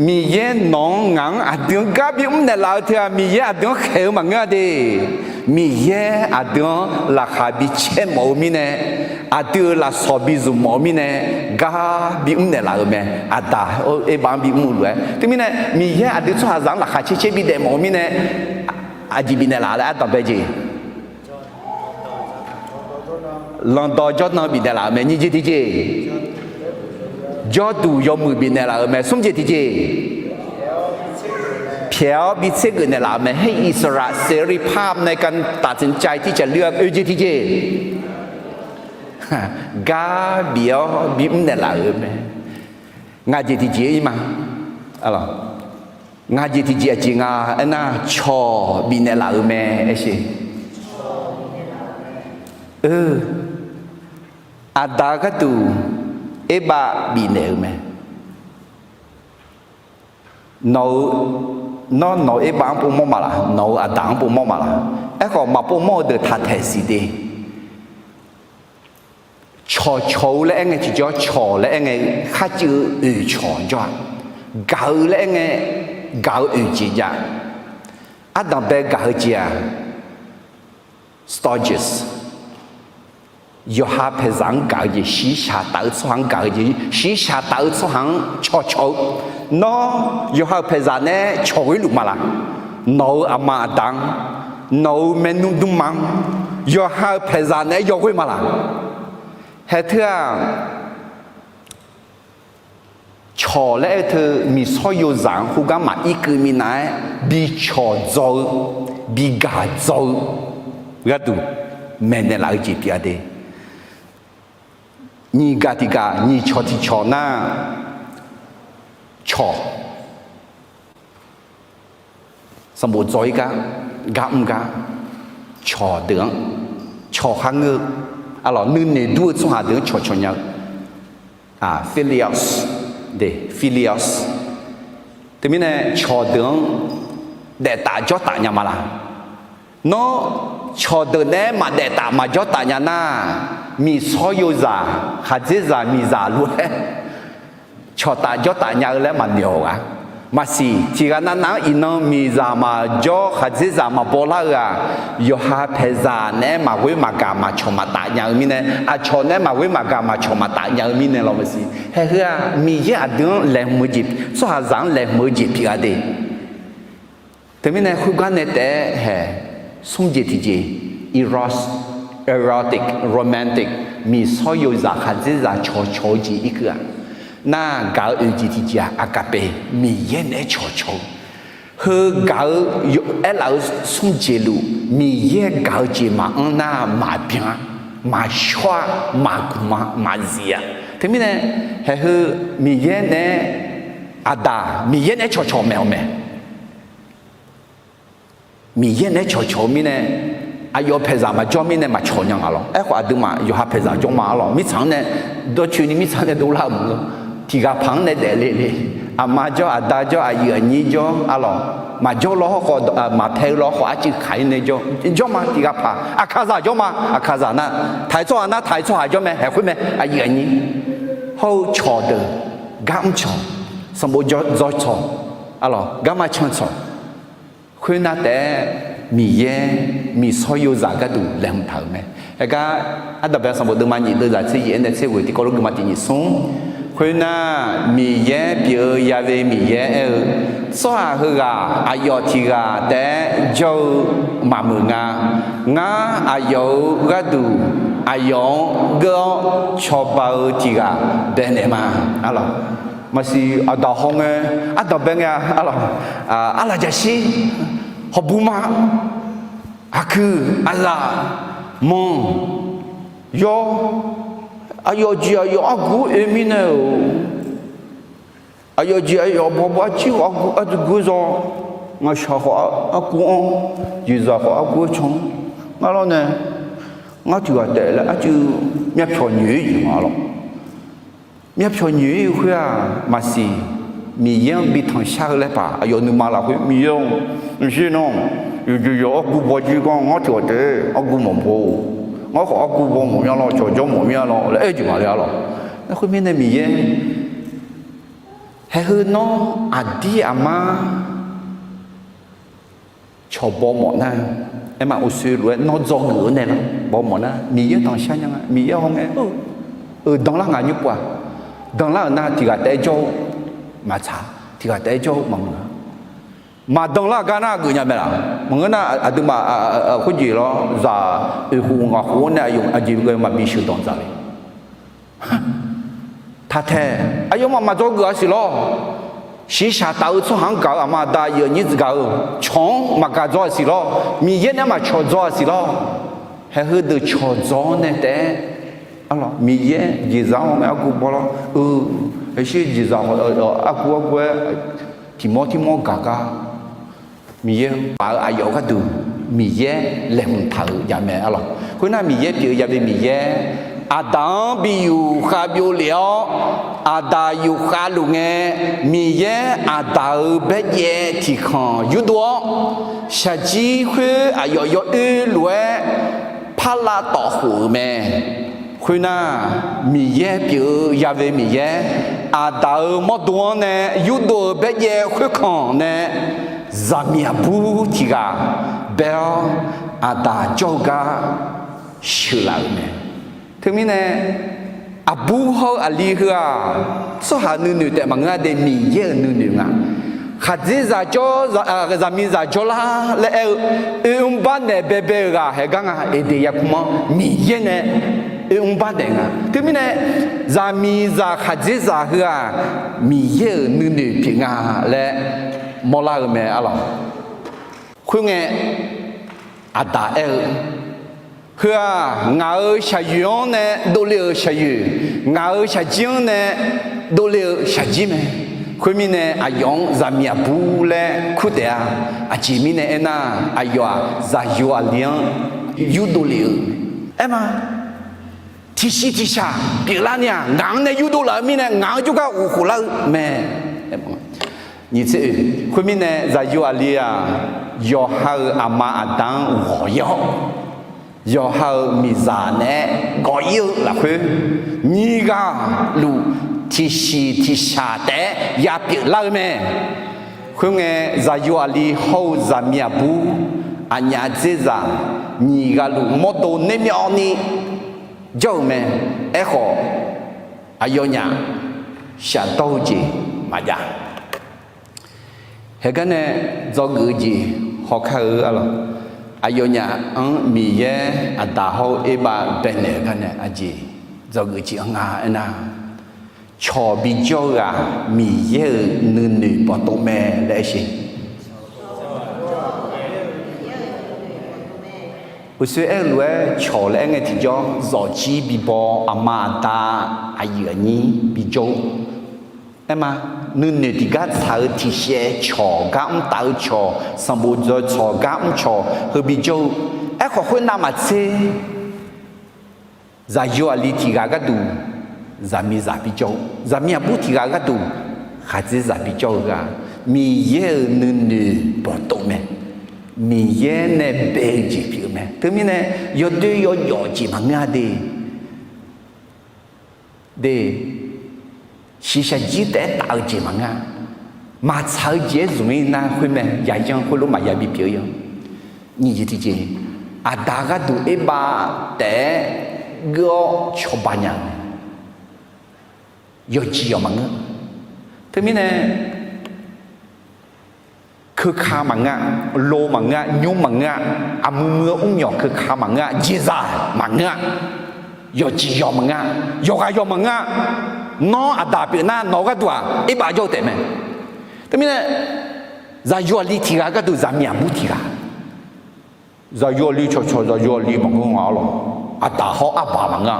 Miqyaer nawq-anr ngaq-anr aqdui-anr gar bimr naeqlaf-eu teu-aq, Miqyaer aqdui-anr khaeq-eu maqngeur-a de. Miqyaer aqdui-anr laqkhaq bi caer mawf-eu mirnae, aqdui-euq lafsawq bi zmq mawf-eu mirnae, gar bimr naeqlaf-euq mae. Aqda-eu erbav-anr bimr-eu lof-aer. Teumirnae, Miqyaer aqdui tsawrhaqzaq-anr laqkhaq caer caer bidaef mawf-eu mirnae, aqjeq bifnaeq laf laer ardanq bae jeq. Lanqdawq jawrdan bifnaeq laf-euq mae. Nyiq jeq tiqjeq, jawrduq yawmuiq bifnaeq laf-euq mae. Smr jeq tiqjeq, pyaeq-awr bi tser geuf naeq laf-euq mae. ให้อิสระเสรีภาพในการตัดสินใจที่จะเลือก oe jeq tiqjeq, gar bif-awr bimr naeq laf-euq mae. Ngaq jeq tiqjeq ir ma. Ngaq jeq tiqjeq aqjeq nga aernar, cawq bifnaeq laf-euq mae aer sher. Aqda gharduq erbav bifnaeq-euq mae. Nawq-eu, nawr nawq-eu erbav-anr povmawr ma laq? Nawq-eu aqda-anr povmawr ma laq? Aerkhawf maqpovmawr-eu deuq taq taeq siq de. Cawqcawq-eu laer aer ngae tiqjawr cawq laer aer ngae, kharcuiv-eu oeq cawq jawr-a. Gaq-eu laer aer ngae, gaq-eu oeq jeq jav. Ardanqbae gaq-eu jeq-aq, stages. Yawqha paeqzaq-anr gaq-eu jeq, shiqshaq taf-eu tsawrhaq-anr gaq-eu jeq, shiqshaq taf-eu tsawrhaq-anr cawqcawq-eu, nawr yawqha-euq paeqzaq naeq-aer cawq ghoer luf ma laq? Nawq-euq aqma aqda-anr, nawq-euq maernmr dmrma-anr, yawqha-euq paeqzaq naeq-aer yawghoer ma laq? Haeq teu-aq, cawq laer aer-eu teu miqsawr yozaq-anr khoergar maqir keuv minav-aer bi cawq dzaw-eu, bi gaq dzaw-eu gharduq maeqnaeq laf-eu jeq pyeuf-a de. Nyiq gaq tiq gaq, nyiq cawq tiq cawq nar, cawq sanqbof dzaw-ir gar, gar mr gar, cawqdeuq-anr cawq kharngeur-eu, aqlawq nuinoeq dur-eu tsawrhaq deuq-anr cawqcawq nya-eu, philia, philia. Teumirnae cawqdeuq-anr daef taf jawr taf nya ma laq? Nawr cawqdeuq naeq-aer maqdaef taf maqjawr taf nya nar, miqsawr yozaq, khaqdzerzaq miqzaq lof-aer cawq taf jawr taf nya-eu laer maqnoeq-awq gaq. Maqsiq, tiq ghaq navnav-anr iqnan miqzaq maqjawr, khaqdzerzaq maqbaw lar-eu-aq, yawqha paeqzaq naeq-aer maqghoer maqgaq maqcawq maqtaf nya-eu mirnae, aqcawq naeq-aer maqghoer maqgaq maqcawq maqtaf nya-eu mirnae lawr maqsiq. Haeq heu-aq, Miqyaer aqdui-anr laeqhmq-eu jeq, tsawrhaqzaq-anr laeqhmq-eu jeq pyeuf-a de. Teumirnae khoergar nae taef-aer haeq smr jeq tiqjeq, eros, erotic, romantic, miqsawr yozaq khaqdzerzaq cawqcawq-eu jeq irkeuv-aq, nar gaq-eu oeq jeq tiqjeq-aq, agape, Miqyaer naeq-aer cawqcawq-eu. Heu gaq-eu aerlaf-eu smr jeq luf, Miqyaer gaq-eu jeq maqanr nar maqbyan-a, maqshawr-a, maqgmq-a, maqzif-a. Teumirnae haeq heu Miqyaer naeq-aer, aqdaq Miqyaer naeq-aer cawqcawq maeq-awq mae. Miqyaer naeq-aer cawqcawq-eu mirnae, aqyawf paeqzaq maqjawr mirnae maqcawq nya nga lawr. Aerkhawf aqduimaf yawqha paeqzaq jawr ma arlawq. Mirtsaq-anr nae dawrcoeni mirtsaq nae dovlar-euq maqngeur. Tiq ghaq paq-anr nae daefle le. Aqma jawr, aqda jawr, aqyuif aqnyir jawr arlawq. Maqjawr lawr hawrkhawf, maqpae-eu lawr khawf arcuiv kaq-ir nae jawr, jawr ma tiq ghaq paq. Aqkaqzaq jawr ma, aqkaqzaq nar taq-iq tsawrhaq nar taq-iq tsawrhaq jawr mae, haeq khoer mae, aqyuif aqnyir. Hawr-eu cawqdeuq, gar mr cawq, sanqbof dzaw cawq, arlawq garma can cawq. Khoernar taef-aer Miqyaer miqsawr yozaq gharduq laeqhmq taq-euq mae. Aergar ardanqbae sanqbof deuvma nyiq deuvzaq tser yaef-aer nae tser ghoeq tiqkawv lof guiqma tiq nyiq smr. Khoernar Miqyaer pyeuf-eu yale Miqyaer aer-eu, tsawrhaq heughaq aqyawf tiq ghaq taef-aer jawr-eu maqmuiq nga. Ngar aqyawf-euq gharduq aqyawf-anr geur-awr cawba-eu tiq ghaq baenaeq ma. Arlawq, maqsiq aqdaq hawngae, ardanqbae ngae-a arlawq, arlaqjaqshir, hawqbu ma, aqkuiq, aqlaf, manq, yawr, aqyawf jeq aqyawf argu-aer oe mirnae-euq, aqyawf jeq aqyawf bawbaw arjir khawf argu argu-aer zaw, ngaqshaq khawf argu-anr, jeqzaq khawf argu-aer can-anr, ngar lawr nae, ngar tiq ghaq taef laer arcuiv myavpyawq nyoeq-ir jeq nga lawr. Myavpyawq nyoeq-ir khoer-aq maqsiq, Miqyaer-anr bi tanqshar-eu laer paq aqyawf nuima lafkhoer Miqyaer-or, mqshir nawr, yawqjeq yawq argu baw jir gar ngar tiq ghaq taef argu maqbaw-or, ngar khawf argu baw mawf mya lawr, cawqjawr mawf mya lawr laer aer-eu jeq maqle arlawq. Khoermirnae Miqyaer, haeq heu nawr aqdir aqmar cawq baw mawf nar, aerma uqshoe lof-aer nawr dzawgeuf-eu nae lar baw mawf nar Miqyaer tanqshar nya nga. Miqyaer hawngae, euq danlar ngaq nymr pov-aq, danlar-euq nar tiq ghaq taef-aer jawr-eu maqtsaq, tiq ghaq taef-aer jawr-eu maqmuiq-a. Maqdanlar gar nar geufnya mae laq? Maqngeur nar aqduimaf khoerjeq lawr zaq oeq khof ngaq khof-anr nae aqjeq ghae maqbi sheuqdanq dzaq le. Taqtaeq, aqyawfmaf maqdzawgeuf-a siq lawr. Shiqshaq taf-eu tsawrhaq-anr gaq-eu aqma aqda aqyuif aqnyir gaq-eu cawq-anr maqgaq dzaw-a siq lawr. Miqyaer nae maqcawq dzaw-a siq lawr. Haeq heudeuq cawq dzaw-awr nae taef-aer, arlawq Miqyaer jeqzaq-anr hawngae argu baw lawr. Eu, aqshir jeqzaq argu argu-aer tiq mawr tiq mawr gaq gar Miqyaer-eu paf-eu aqyawf gharduq Miqyaer laeqhmq taq-euq jamae arlawq. Khoernar Miqyaer pyeuf-eu yale Miqyaer, aqdaq-anr bi yufkhav byov lef-awr, aqdaq yufkhav luf ngae, Miqyaer aqdaq-euq baerjaev tiq khanq yurdov-awr, shaqjir khoer aqyawf yawoer lof-aer parlav tawf khof-euq mae. Khoernar, Miqyaer pyeuf-eu yale Miqyaer, aqdaq-euq mawrdo-anr nae yurdov-eu baerjaev khoerkanq nae zaqmiq aqbur tiq ghaq bae-awr, aqdaq jawr-eu gar sheuqlaf-euq mae. Teumirnae, aqbur hawr-eu aqli heu-aq, tsawrhaq nuinoeq taef maqngeur-a de, Miqyaer-euq nuinoeq nga. Khaqdzerzaq jawr, zaqmiqzaq jawrlar laer aer-eu, oermr barnaeq baebae-euq ghaq haeq gar nga. Eqdeq yarkmr-anr Miqyaer nae oermr barnaeq nga. Teumirnae, zaqmiqzaq khaqdzerzaq heu-aq, Miqyaer-euq nuinoeq pyeuf nga laer mawrlar-eu mae arlawq. Khoerngae, Aqdaq aer-eu, Heu-aq, ngaq-euq shaqyoeq-anr nae dovle-euq shaqyoeq, ngaq-euq shaqjir-anr nae dovle-eu shaqjir mae. Khoermirnae, aqyawf-anr zaqmiq aqbur laer kur taef-a. Aqjeq mirnae aernar, aqyawf-aq, zaqyo aqli-anr yurdov lef-eu mae. Aerma, tiqsiq tiqshaq pyeuflar ni-aq, ngaq-anr nae yurdov laf-eu mirnae, ngaq-anr jawrgar ghof khof lar-eu mae. Nyiq tser oe, khoermirnae, zaqyo aqli-aq, yawqha-euq aqma aqda-anr ghawq-ir-awr, yawqha-euq miqzaq naeq-aer gawq-ir-eu lafkhoer, nyiq ghaq luf tiqsiq tiqshaq taef-aer yapyeuf lar-eu mae. Khoerngae, zaqyo aqli hawr-eu zaqmiq aqbur, aqnyaf dzerzaq, nyiq ghaq luf mawrdo naermyawvni jawr-euq mae. Aerkhawf, aqyawfnyaf shafdawr-eu jeq maqjav. Haeq gar nae dzawgeuf-eu jeq hawkar-eu arlawq. Aqyawfnyaf-anr Miqyaer Aqdaq hawr-eu Erbav baenaeq-eu gar nae aqjeq dzawgeuf jeq-anr nga aernar, cawq bijawr-eu ghaq Miqyaer-euq nuinoeq bawqtov mae laer aer sheq. Uqshoe aer-eu lof-aer cawq laer aer ngae tiqjawr, zawqjir bibaw, aqma aqda, aqyuif aqnyir bijawr-eu. Aerma, nuinoeq tiqgar tsaq-eu tiqshaev cawq, gar mr taf-eu cawq, sanqbof dzaw cawq, gar mr cawq heu bijawr-eu. Aerkhawf khoernav maqtser, zaqyo aqli tiq ghaq gharduq zaqmiqzaq bijawr-eu, zaqmiq aqbur tiq ghaq gharduq khaqdzerzaq bijawr-eu ghaq, Miqyaer-euq nuinoeq bawqtov mae. Miqyaer nae bae-eu jeq pyeuf-eu mae. Teumirnae, yawdoer yawjawf jeq maqngeur-a de. De, shiqshaq jir taef-aer taf-eu jeq maqngeur-a. Maqtsaq-eu jeq-aer zmq-ir nar khoer mae, yayan khoerlof maqya bipyeuf-eu ya. Nyiq jeq tiqjeq, Aqdaq gharduq Erbav taef-aer geur-awr cawba nya-eu mae. Yawqjeq yawq maqngeur. Teumirnae, keuka maqngeur-a, lo maqngeur-a, nymr maqngeur-a, aqmuiq muiq-eu mrmyawq keuka maqngeur-a, jeqzaq maqngeur-a, yawqjeq yawq maqngeur-a, yawqghaq yawq maqngeur-a, nawr Aqdaq pyeuf nar nawq-eu gharduq-aq Erbav jawr-eu taef mae. Teumirnae, zaqyo aqli tiq ghaq gharduq zaqmiq aqbur tiq ghaq, zaqyo aqli cawqcawq zaqyo aqli maqngeur nga arlawq. Aqdaq hawr Arbaq maqngeur-a.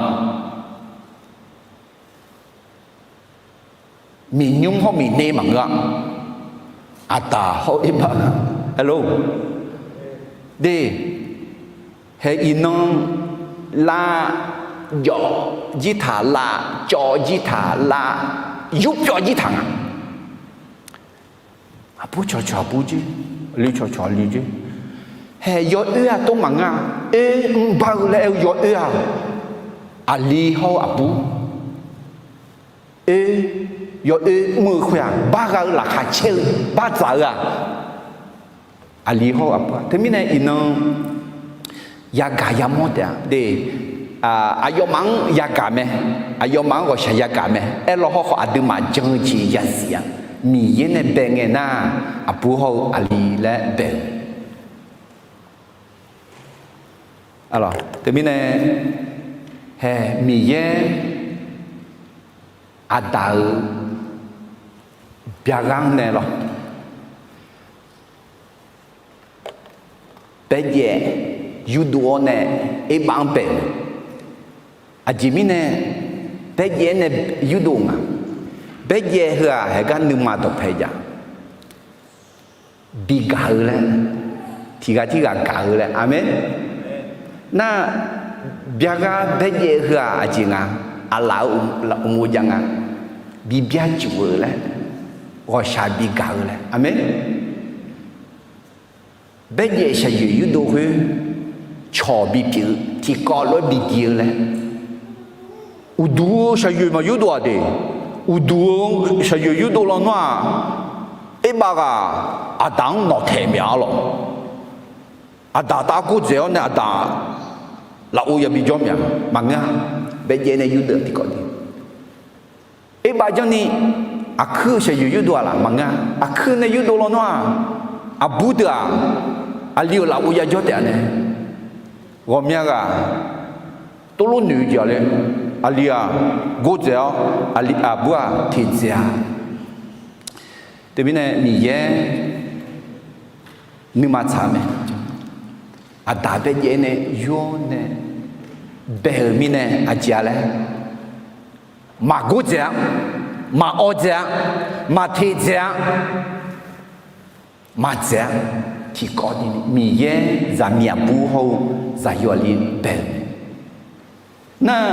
Miqnymr hawr miqner maqngeur-a. Aqdaq hawr Erbav, hello, de, hae iqnan lav, jawv jir taq lav, cawv jir taq lav, yurpyawv jir taq nga. Aqbur cawqcawq aqbur jir, aqli cawqcawq aqli jir. Hae yawoer-aq tov maqngeur-a. Oer mrbar-eu laer aer-eu yawoer-aq, aqli hawr-eu aqbur. Oer, yawoer mr-eu khoer-aq, bargha-eu laqkhaq caer-eu bardzaq-eu-aq, aqli hawr-eu aqbur-aq. Teumirnae iqnan yagaq yamawr taef-a de. Aqyawfmaf-anr yagaq mae, aqyawfmaf-anr ghawqshaq yagaq mae. Aerlaw hawrkhawf aqduimaf jan-eu jeq yazif-a. Miqyaer nae bae ngae nar, aqbur hawr-eu aqli laer bae-eu. Teumirnae, hae Miqyaer Aqdaq-euq byaqghaq-anr nae lawr, Baerjaev yurdov-awr nae Erbav-anr bae-euq. Aqjeq mirnae Baerjaev nae yurdov nga. Baerjaev heu-aq haeqgar nuima dawqpae jav, bi gaq-eu laer, tiq ghaq tirghaq gaq-eu laer. Aqmeq. Nar, byaqghaq Baerjaev heu-aq aqjeq nga, aqlaf-eu uqmov jav nga, bi byarcuf-eu laer, ghawqshaq bi gaq-eu laer. Aqmeq. Baerjaev shaqyoeq yurdov khoer cawq bipyeuf-eu tiqkawv lof-aer bi diq-eu laer. Uqduq-eu shaqyoeq maqyurdov-aq de. Uqduq-eu shaqyoeq yurdov lawnmr-aq, Erbav ghaq Aqdaq-anr nawqtaeq mya-a lawq. Aqdaq taf-aer gordzaeq-awr nae Aqdaq lafov yabi jawr mya, maqngeur-a. baejaev nae yurdeuv tiqkawv ni. Erbav janrni aqkuir-eu shaqyoeq yurdov-aq laf maqngeur-a. Aqkuir nae yurdov lawnmr-aq, aqbur deuq-aq, aqli-euq lafov yajawr taef-a nae, ghawqmya ghaq tov lof noeq-eu jeq-a le. Aqli-aq gordzaeq-awr, aqli aqbur-aq teqdzaeq-a. Teumirnae Miqyaer nuima tsaq-eu mae. Aqda baejaev nae yur-awr nae bae-euq mirnae aqjeq-a laer, maqgordzaeq-a, maqawv dzaeq-a, maqteq dzaeq-a, maqdzaeq-a. Tiqkawv ni Miqyaer zaqmiq aqbur hawr-eu zaqyo aqli bae-euq mae. Nar,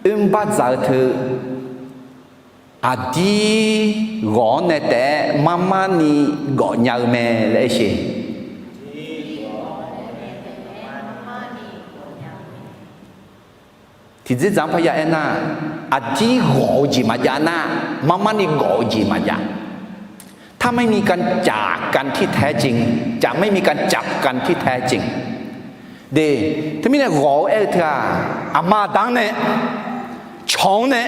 oermr bardzaq-eu teu aqdir ghawq-anr nae taef-aer marmarni gawf nya-eu mae laer aer sheq. Tiqdzerdzaq-anr parya aernar, aqdir ghawq-eu jeq maqjav nar, marmarni gawf-eu jeq maqjav. ถ้าไม่มีการจากกันที่แท้จริง จะไม่มีการจับกันที่แท้จริง De, teumirnae ghawq-eu aer-eu teu-aq, aqma aqda-anr nae, cawq-anr nae,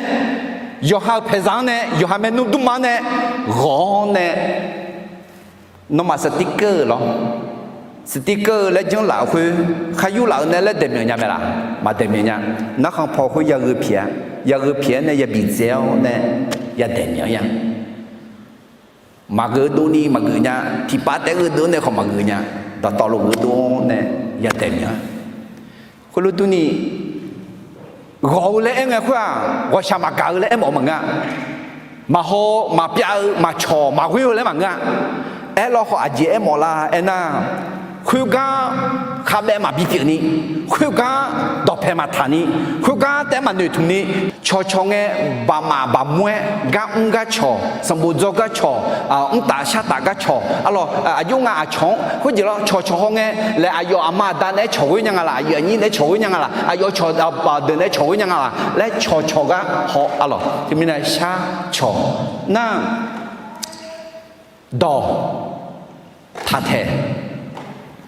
yawqha-euq paeqzaq-anr nae, yawqha maernmr dmrma-anr nae, ghawq-anr nae, nawmaf สติ๊กเกอร์-eu lawr, สติ๊กเกอร์-eu laer janrlaf-euq khoer, khar yurlaf-euq nae laer daeqmyanq nya mae laf? Maqdaeqmyanq nya. Narkhan paw khoer yagheu pyaeq-a, yagheu pyaeq-aer nae yabi dzae-awr nae yadaeqmyanq-ir-a. Maqgheuf dovni maqgeuf nya, tiqpav taef gheuf dov nae khawf maqgeuf nya, dawqtawvluf gheuf dov nae yadaeqmyanq-a. Khoerlof durni, ghawq-eu laer aer ngae khoer-aq, ghawqshaq maqgaq-eu laer aermawf-eu maqngeur-a. Maqhaw-eu, maqpyav-eu, maqcawq, maqghoer-eu laer maqngeur-a. Aerlawr khawf aqjeq aermawf lar aernar, khoergar khavbaev maqbi pyeufni, khoergar dawqpae maqtaq ni, khoergar taef-aer maqnoeq tmq ni, cawqcawq ngae, baqmaf baqmur-aer gar mr gar cawq, sanqbof dzawr gar cawq, mrtaf shartaf gar cawq, arlawq, aqjox nga aqcawq-anr khoerjeq lawr cawqcawq haw ngae, laer aqyawf aqma aqda naeq-aer cawq ghoer nya nga laf, aqyuif aqnyir naeq-aer cawq ghoer nya nga laf, aqyawf cawq aqdeuq naeq-aer cawq ghoer nya nga laf laer cawqcawq gar haw, arlawq, teumirnae shar cawq nar, dawq, taqtaeq,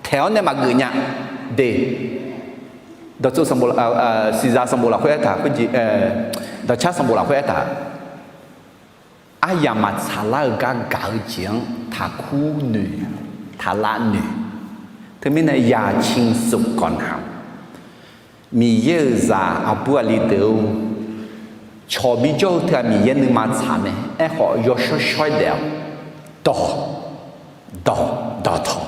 taeq-awr nae maqgeuf nya, de, dawqtsov sanqbof, siqzaq sanqbof lafkhoer aertaq, dawqcar sanqbof lafkhoer aertaq, aryamq maqtsaq lar-eu gar gaq-eu jeq-anr taqkur noeq, taqlav noeq. Teumirnae อย่าชิงสุขก่อนหนาว Miqyaer-euq zaq aqbur aqli deuq-or, cawq bijawr-eu teu-aq Miqyaer nuima tsaq mae. Aerkhawf yawshawr shawr-aer daef-awq. Dawq, dawq, dawqtawq,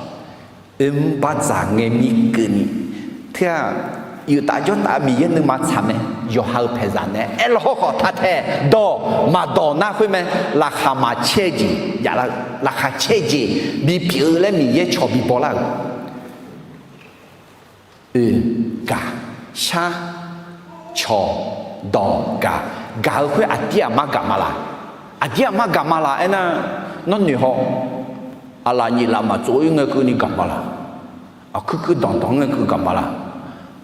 oermr bardzaq ngae mir keuvni, teu-aq, yuftaf jawrtaf-eu Miqyaer nuima tsaq mae. Yawqha-euq paeqzaq nae aerlawr hawrkhawf taqtaeq dawq maqdawq nar khoer mae. Laqkhaq maqcaer-eu jeq javlar-eu, laqkhaq caer-eu jeq bipyeuf-eu laer Miqyaer cawq bibaw lar-euq. Oe, gaq, shar, cawq, dawq, gaq. Gaq-eu khoer aqdir aqmar gaq ma laq? Aqdir aqmar gaq ma laq aernar, nawr noeq haw. Aqlaf nyif laf maqtsov-ir ngae keuvni gaq ma laq? Aqkuir kuir danqdanq-ir ngae keuv gaq ma laq?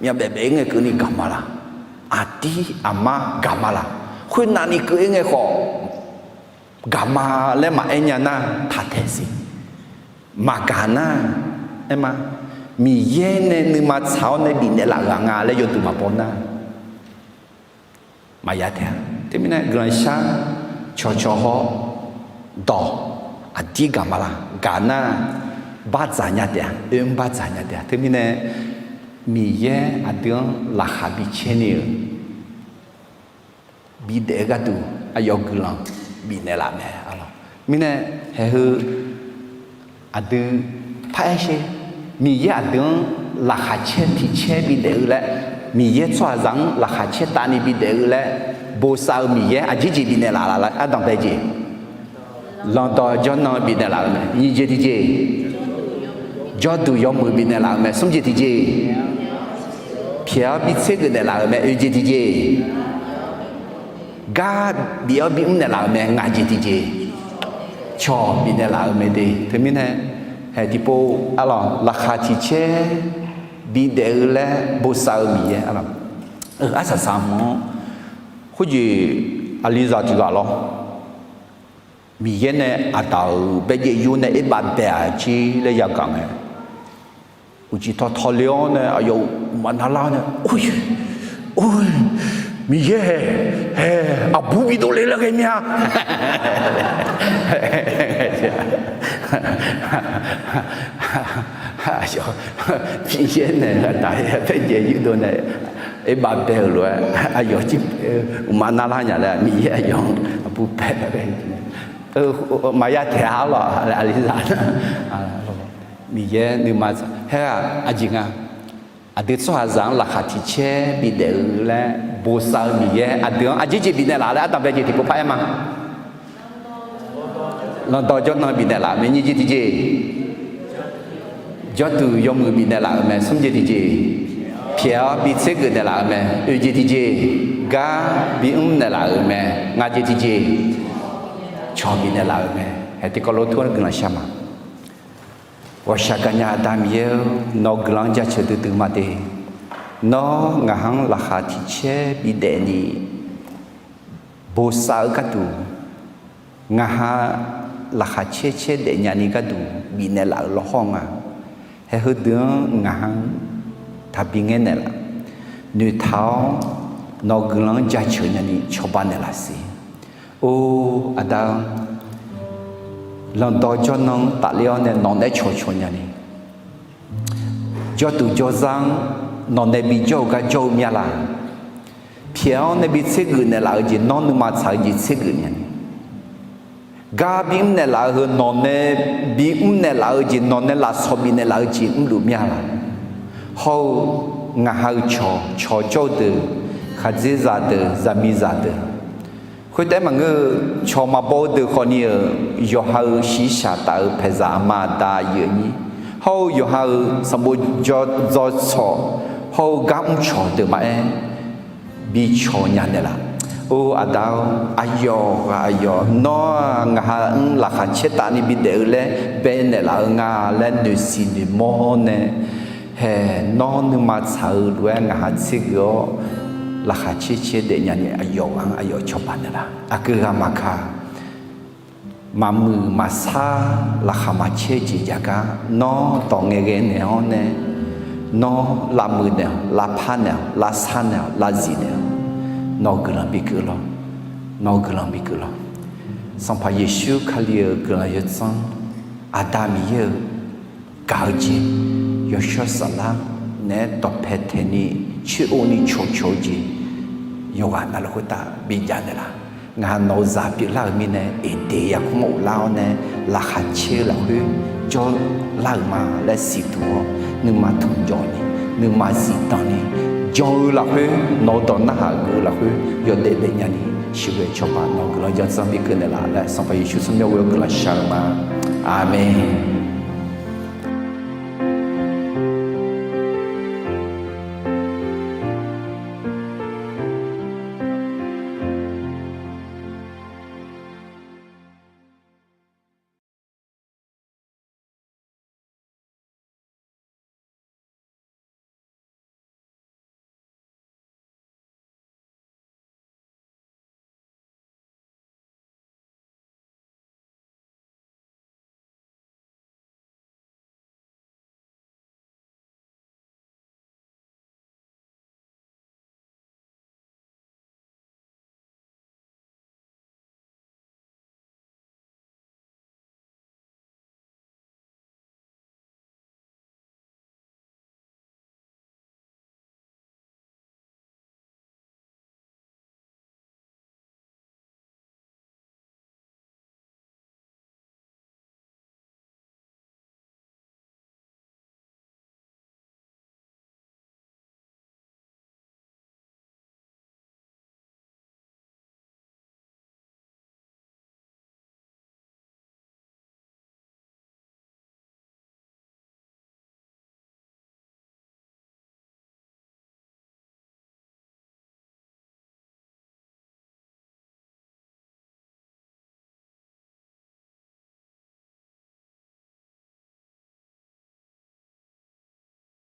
Myavbaef baef-ir ngae keuvni gaq ma laq? Aqdir aqmar gaq ma laq? Khoernavni keuv-ir ngae khawf, gaq ma laer maqaer nya nar taqtaeq siq. Maqgaq nar, aer ma, Miqyaer nae nuima tsaq-awr nae bifnaeq laf ghaq nga laer yawduq maqbaw nar, maqya taef-a. Teumirnae guiqlanq shar, cawqcawq haw, dawq, aqdir gaq ma laq? Gaq nar, bardzaq nya taef-a, oermr bardzaq nya taef-a. Teumirnae Miqyaer aqdui-anr laqkhaq bicaer ni-eu bidaef-eu gharduq aqyawf guiqlanq bifnaeq laf mae. Mirnae haeq heu aqdui paraer sher. Miqyaer aqdui-anr laqkhaq caer tiq caer bidaef-eu laer, Miqyaer tsawrhaqzaq-anr laqkhaq caer tavni bidaef-eu laer bosav-eu Miqyaer aqjeq jeq bifnaeq laf laf laer ardanq bae jeq. Lanqdawq jawrnan bifnaeq laf-euq mae, nyiq jeq tiqjeq. Jawrduq yawmuiq bifnaeq laf-euq mae, smr jeq tiqjeq. Pyaeq-awr bitser geufnaeq laf-euq mae, oeq jeq tiqjeq. Gar bif-awr bimr naeqlaf-euq mae, ngaq jeq tiqjeq. Cawq bifnaeq laf-euq mae de. Teumirnae haeq tiqpov arlawq, laqkhaq tiq caer bidaef-eu laer bosav-eu Miqyaer arlawq. Arsaq saq hmq-anr khoerjeq aqlizaq tiq ghaq lawr. Miqyaer nae aqdaq-euq baerjaev yur nae erbav bae-aq jir laer yagaq mae. Uqcif tawqtawq le-awr nae aqyawf uqmaf narlar-awr nae, or, or, Miqyaer hae, hae, aqbur bidov le laer ghae mya. Miqyaer nae aqda-aer paerjaev yurdov nae, aer bav bae-euq lof-aer aqyawf jir uqma narlar nya laer Miqyaer aqyawf aqbur paer-a. Maqya taeq-a lawq laer aqlizaq nar, Miqyaer nuima haer-aq aqjeq nga. Aqdui tsawrhaqzaq-anr laqkhaq tiq caer bidaef-eu laer bosav-eu Miqyaer aqdui-anr aqjeq jeq bifnaeq laf laer ardanq bae jeq tiqpov par-aer ma. Lanqdawq jawrnan bifnaeq laf-euq mae, nyiq jeq tiqjeq jawrduq yawmuiq bifnaeq laf-euq mae, smr jeq tiqjeq pyaeq-awr bi tser geuf naeq laf-euq mae, oeq jeq tiqjeq gar bi mr naeq laf-euq mae, ngaq jeq tiqjeq cawq bifnaeq laf-euq mae. Haeq tiqkawv lof-aer guiqlanq shar ma. Ghawqshaq gaqnya Aqda Miqyaer-or, nawq-eu guiqlanq-anr jaceuq duidui ma de. Nawr ngaq-anr laqkhaq tiq caer bidaef ni bosav-eu gharduq, ngaq ha laqkhaq caer caer daefnya ni gharduq bifnaeq laf-euq lawrhawr nga. Haeq heudeuq-anr ngaq-anr taqbi ngaer naeqlaf, noeqtaq-awr nawq-eu guiqlanq-anr jaceuq nyani cawba naeqlaf siq. Or, Aqda-or, lanqdawq jawrnan-anr tafler-awr nae nawq naeq-aer cawqcawq nyani, jawrduq jawrzar-anr nawq nae bijawr-eu gar jawr-eu mya laq. Pyaeq-awr nae bi tser geuf naeqlaf-eu jeq, nawr nuima tsaq-eu jeq tser geuf nyani, gar bi mr naeqlaf-eu heu nawq nae bi mr naeqlaf-eu jeq, nawq nae lafsawq bifnaeq laf-eu jeq mrluf mya laq. Hawr-eu ngaq ha-eu cawq, cawq jawr-eu deuq, khaqdzerzaq deuq, zaqmiqzaq deuq, khoertav-aer maqngeur-eu cawq maqbaw-eu deuq khawfni-euq yawqha-euq shiqshaq taf-euq paeqzaq aqma aqda aqyuif aqnyir, hawr-eu yawqha-euq sanqbof jawr dzaw tsawq, hawr-eu gar mr cawq deuq maqaer, bi cawq nya naeqlaf. Or, Aqda-or, aqyawf ghaq aqyawf, nawr-aq ngaq ha-anr laqkhaq caer taf ni bidaef-eu laer bae naeqlaf-eu nga laer noeqsiq noeqmawr nae, haeq nawr nuima tsaq-eu lof-aer ngaq ha tser geuf-awr laqkhaq caer caer daefnya ni aqyawf ghaq-anr aqyawf cawba naeqlaf. Aqgeu ghaq maqkaq, maqmuiq maqsar, laqkhaq maqcaer jeq jav gar nawr dawq ngaeqghae naeq-awr nae, nawr lavmuiq naeq-awq, lavpar naeq-awq, lavsar naeq-awq, lavzif naeq-awq, nawq-eu guiqlanq bikeuv lawr. Nawq-eu guiqlanq bikeuv lawr. Sanqpaq Yeqsur Kali-euq guiqlanq yawdzanr, Aqda Miqyaer-euq gaq-eu jeq, yawshawr saflar naeq-aer dawqpae taeq ni coer-o ni cawqcawq-eu jeq, yawqghaq navluf khoertav bijav naeqlaf. Ngaq ha nawq-eu zaq pyeuflar-euq mirnae, Eqdeq yarkmr ghoflar-awr nae laqkhaq caer-eu lafkhoer jawrlar-euq ma laer siqduq-awr, nuima tanqjawq ni, nuima zifdan ni, jan-eu lafkhoer nawq-eu dawq narhaq geuf-eu lafkhoer yawdaef daefnya ni, siqghae cawba nawq-eu guiqlanq yawdzanr bikeuv naeqlaf laer Sanqpaq Yeqsur tsawrmyanr ghoe-awr guiqlanq shar-eu ma. Aqmeq.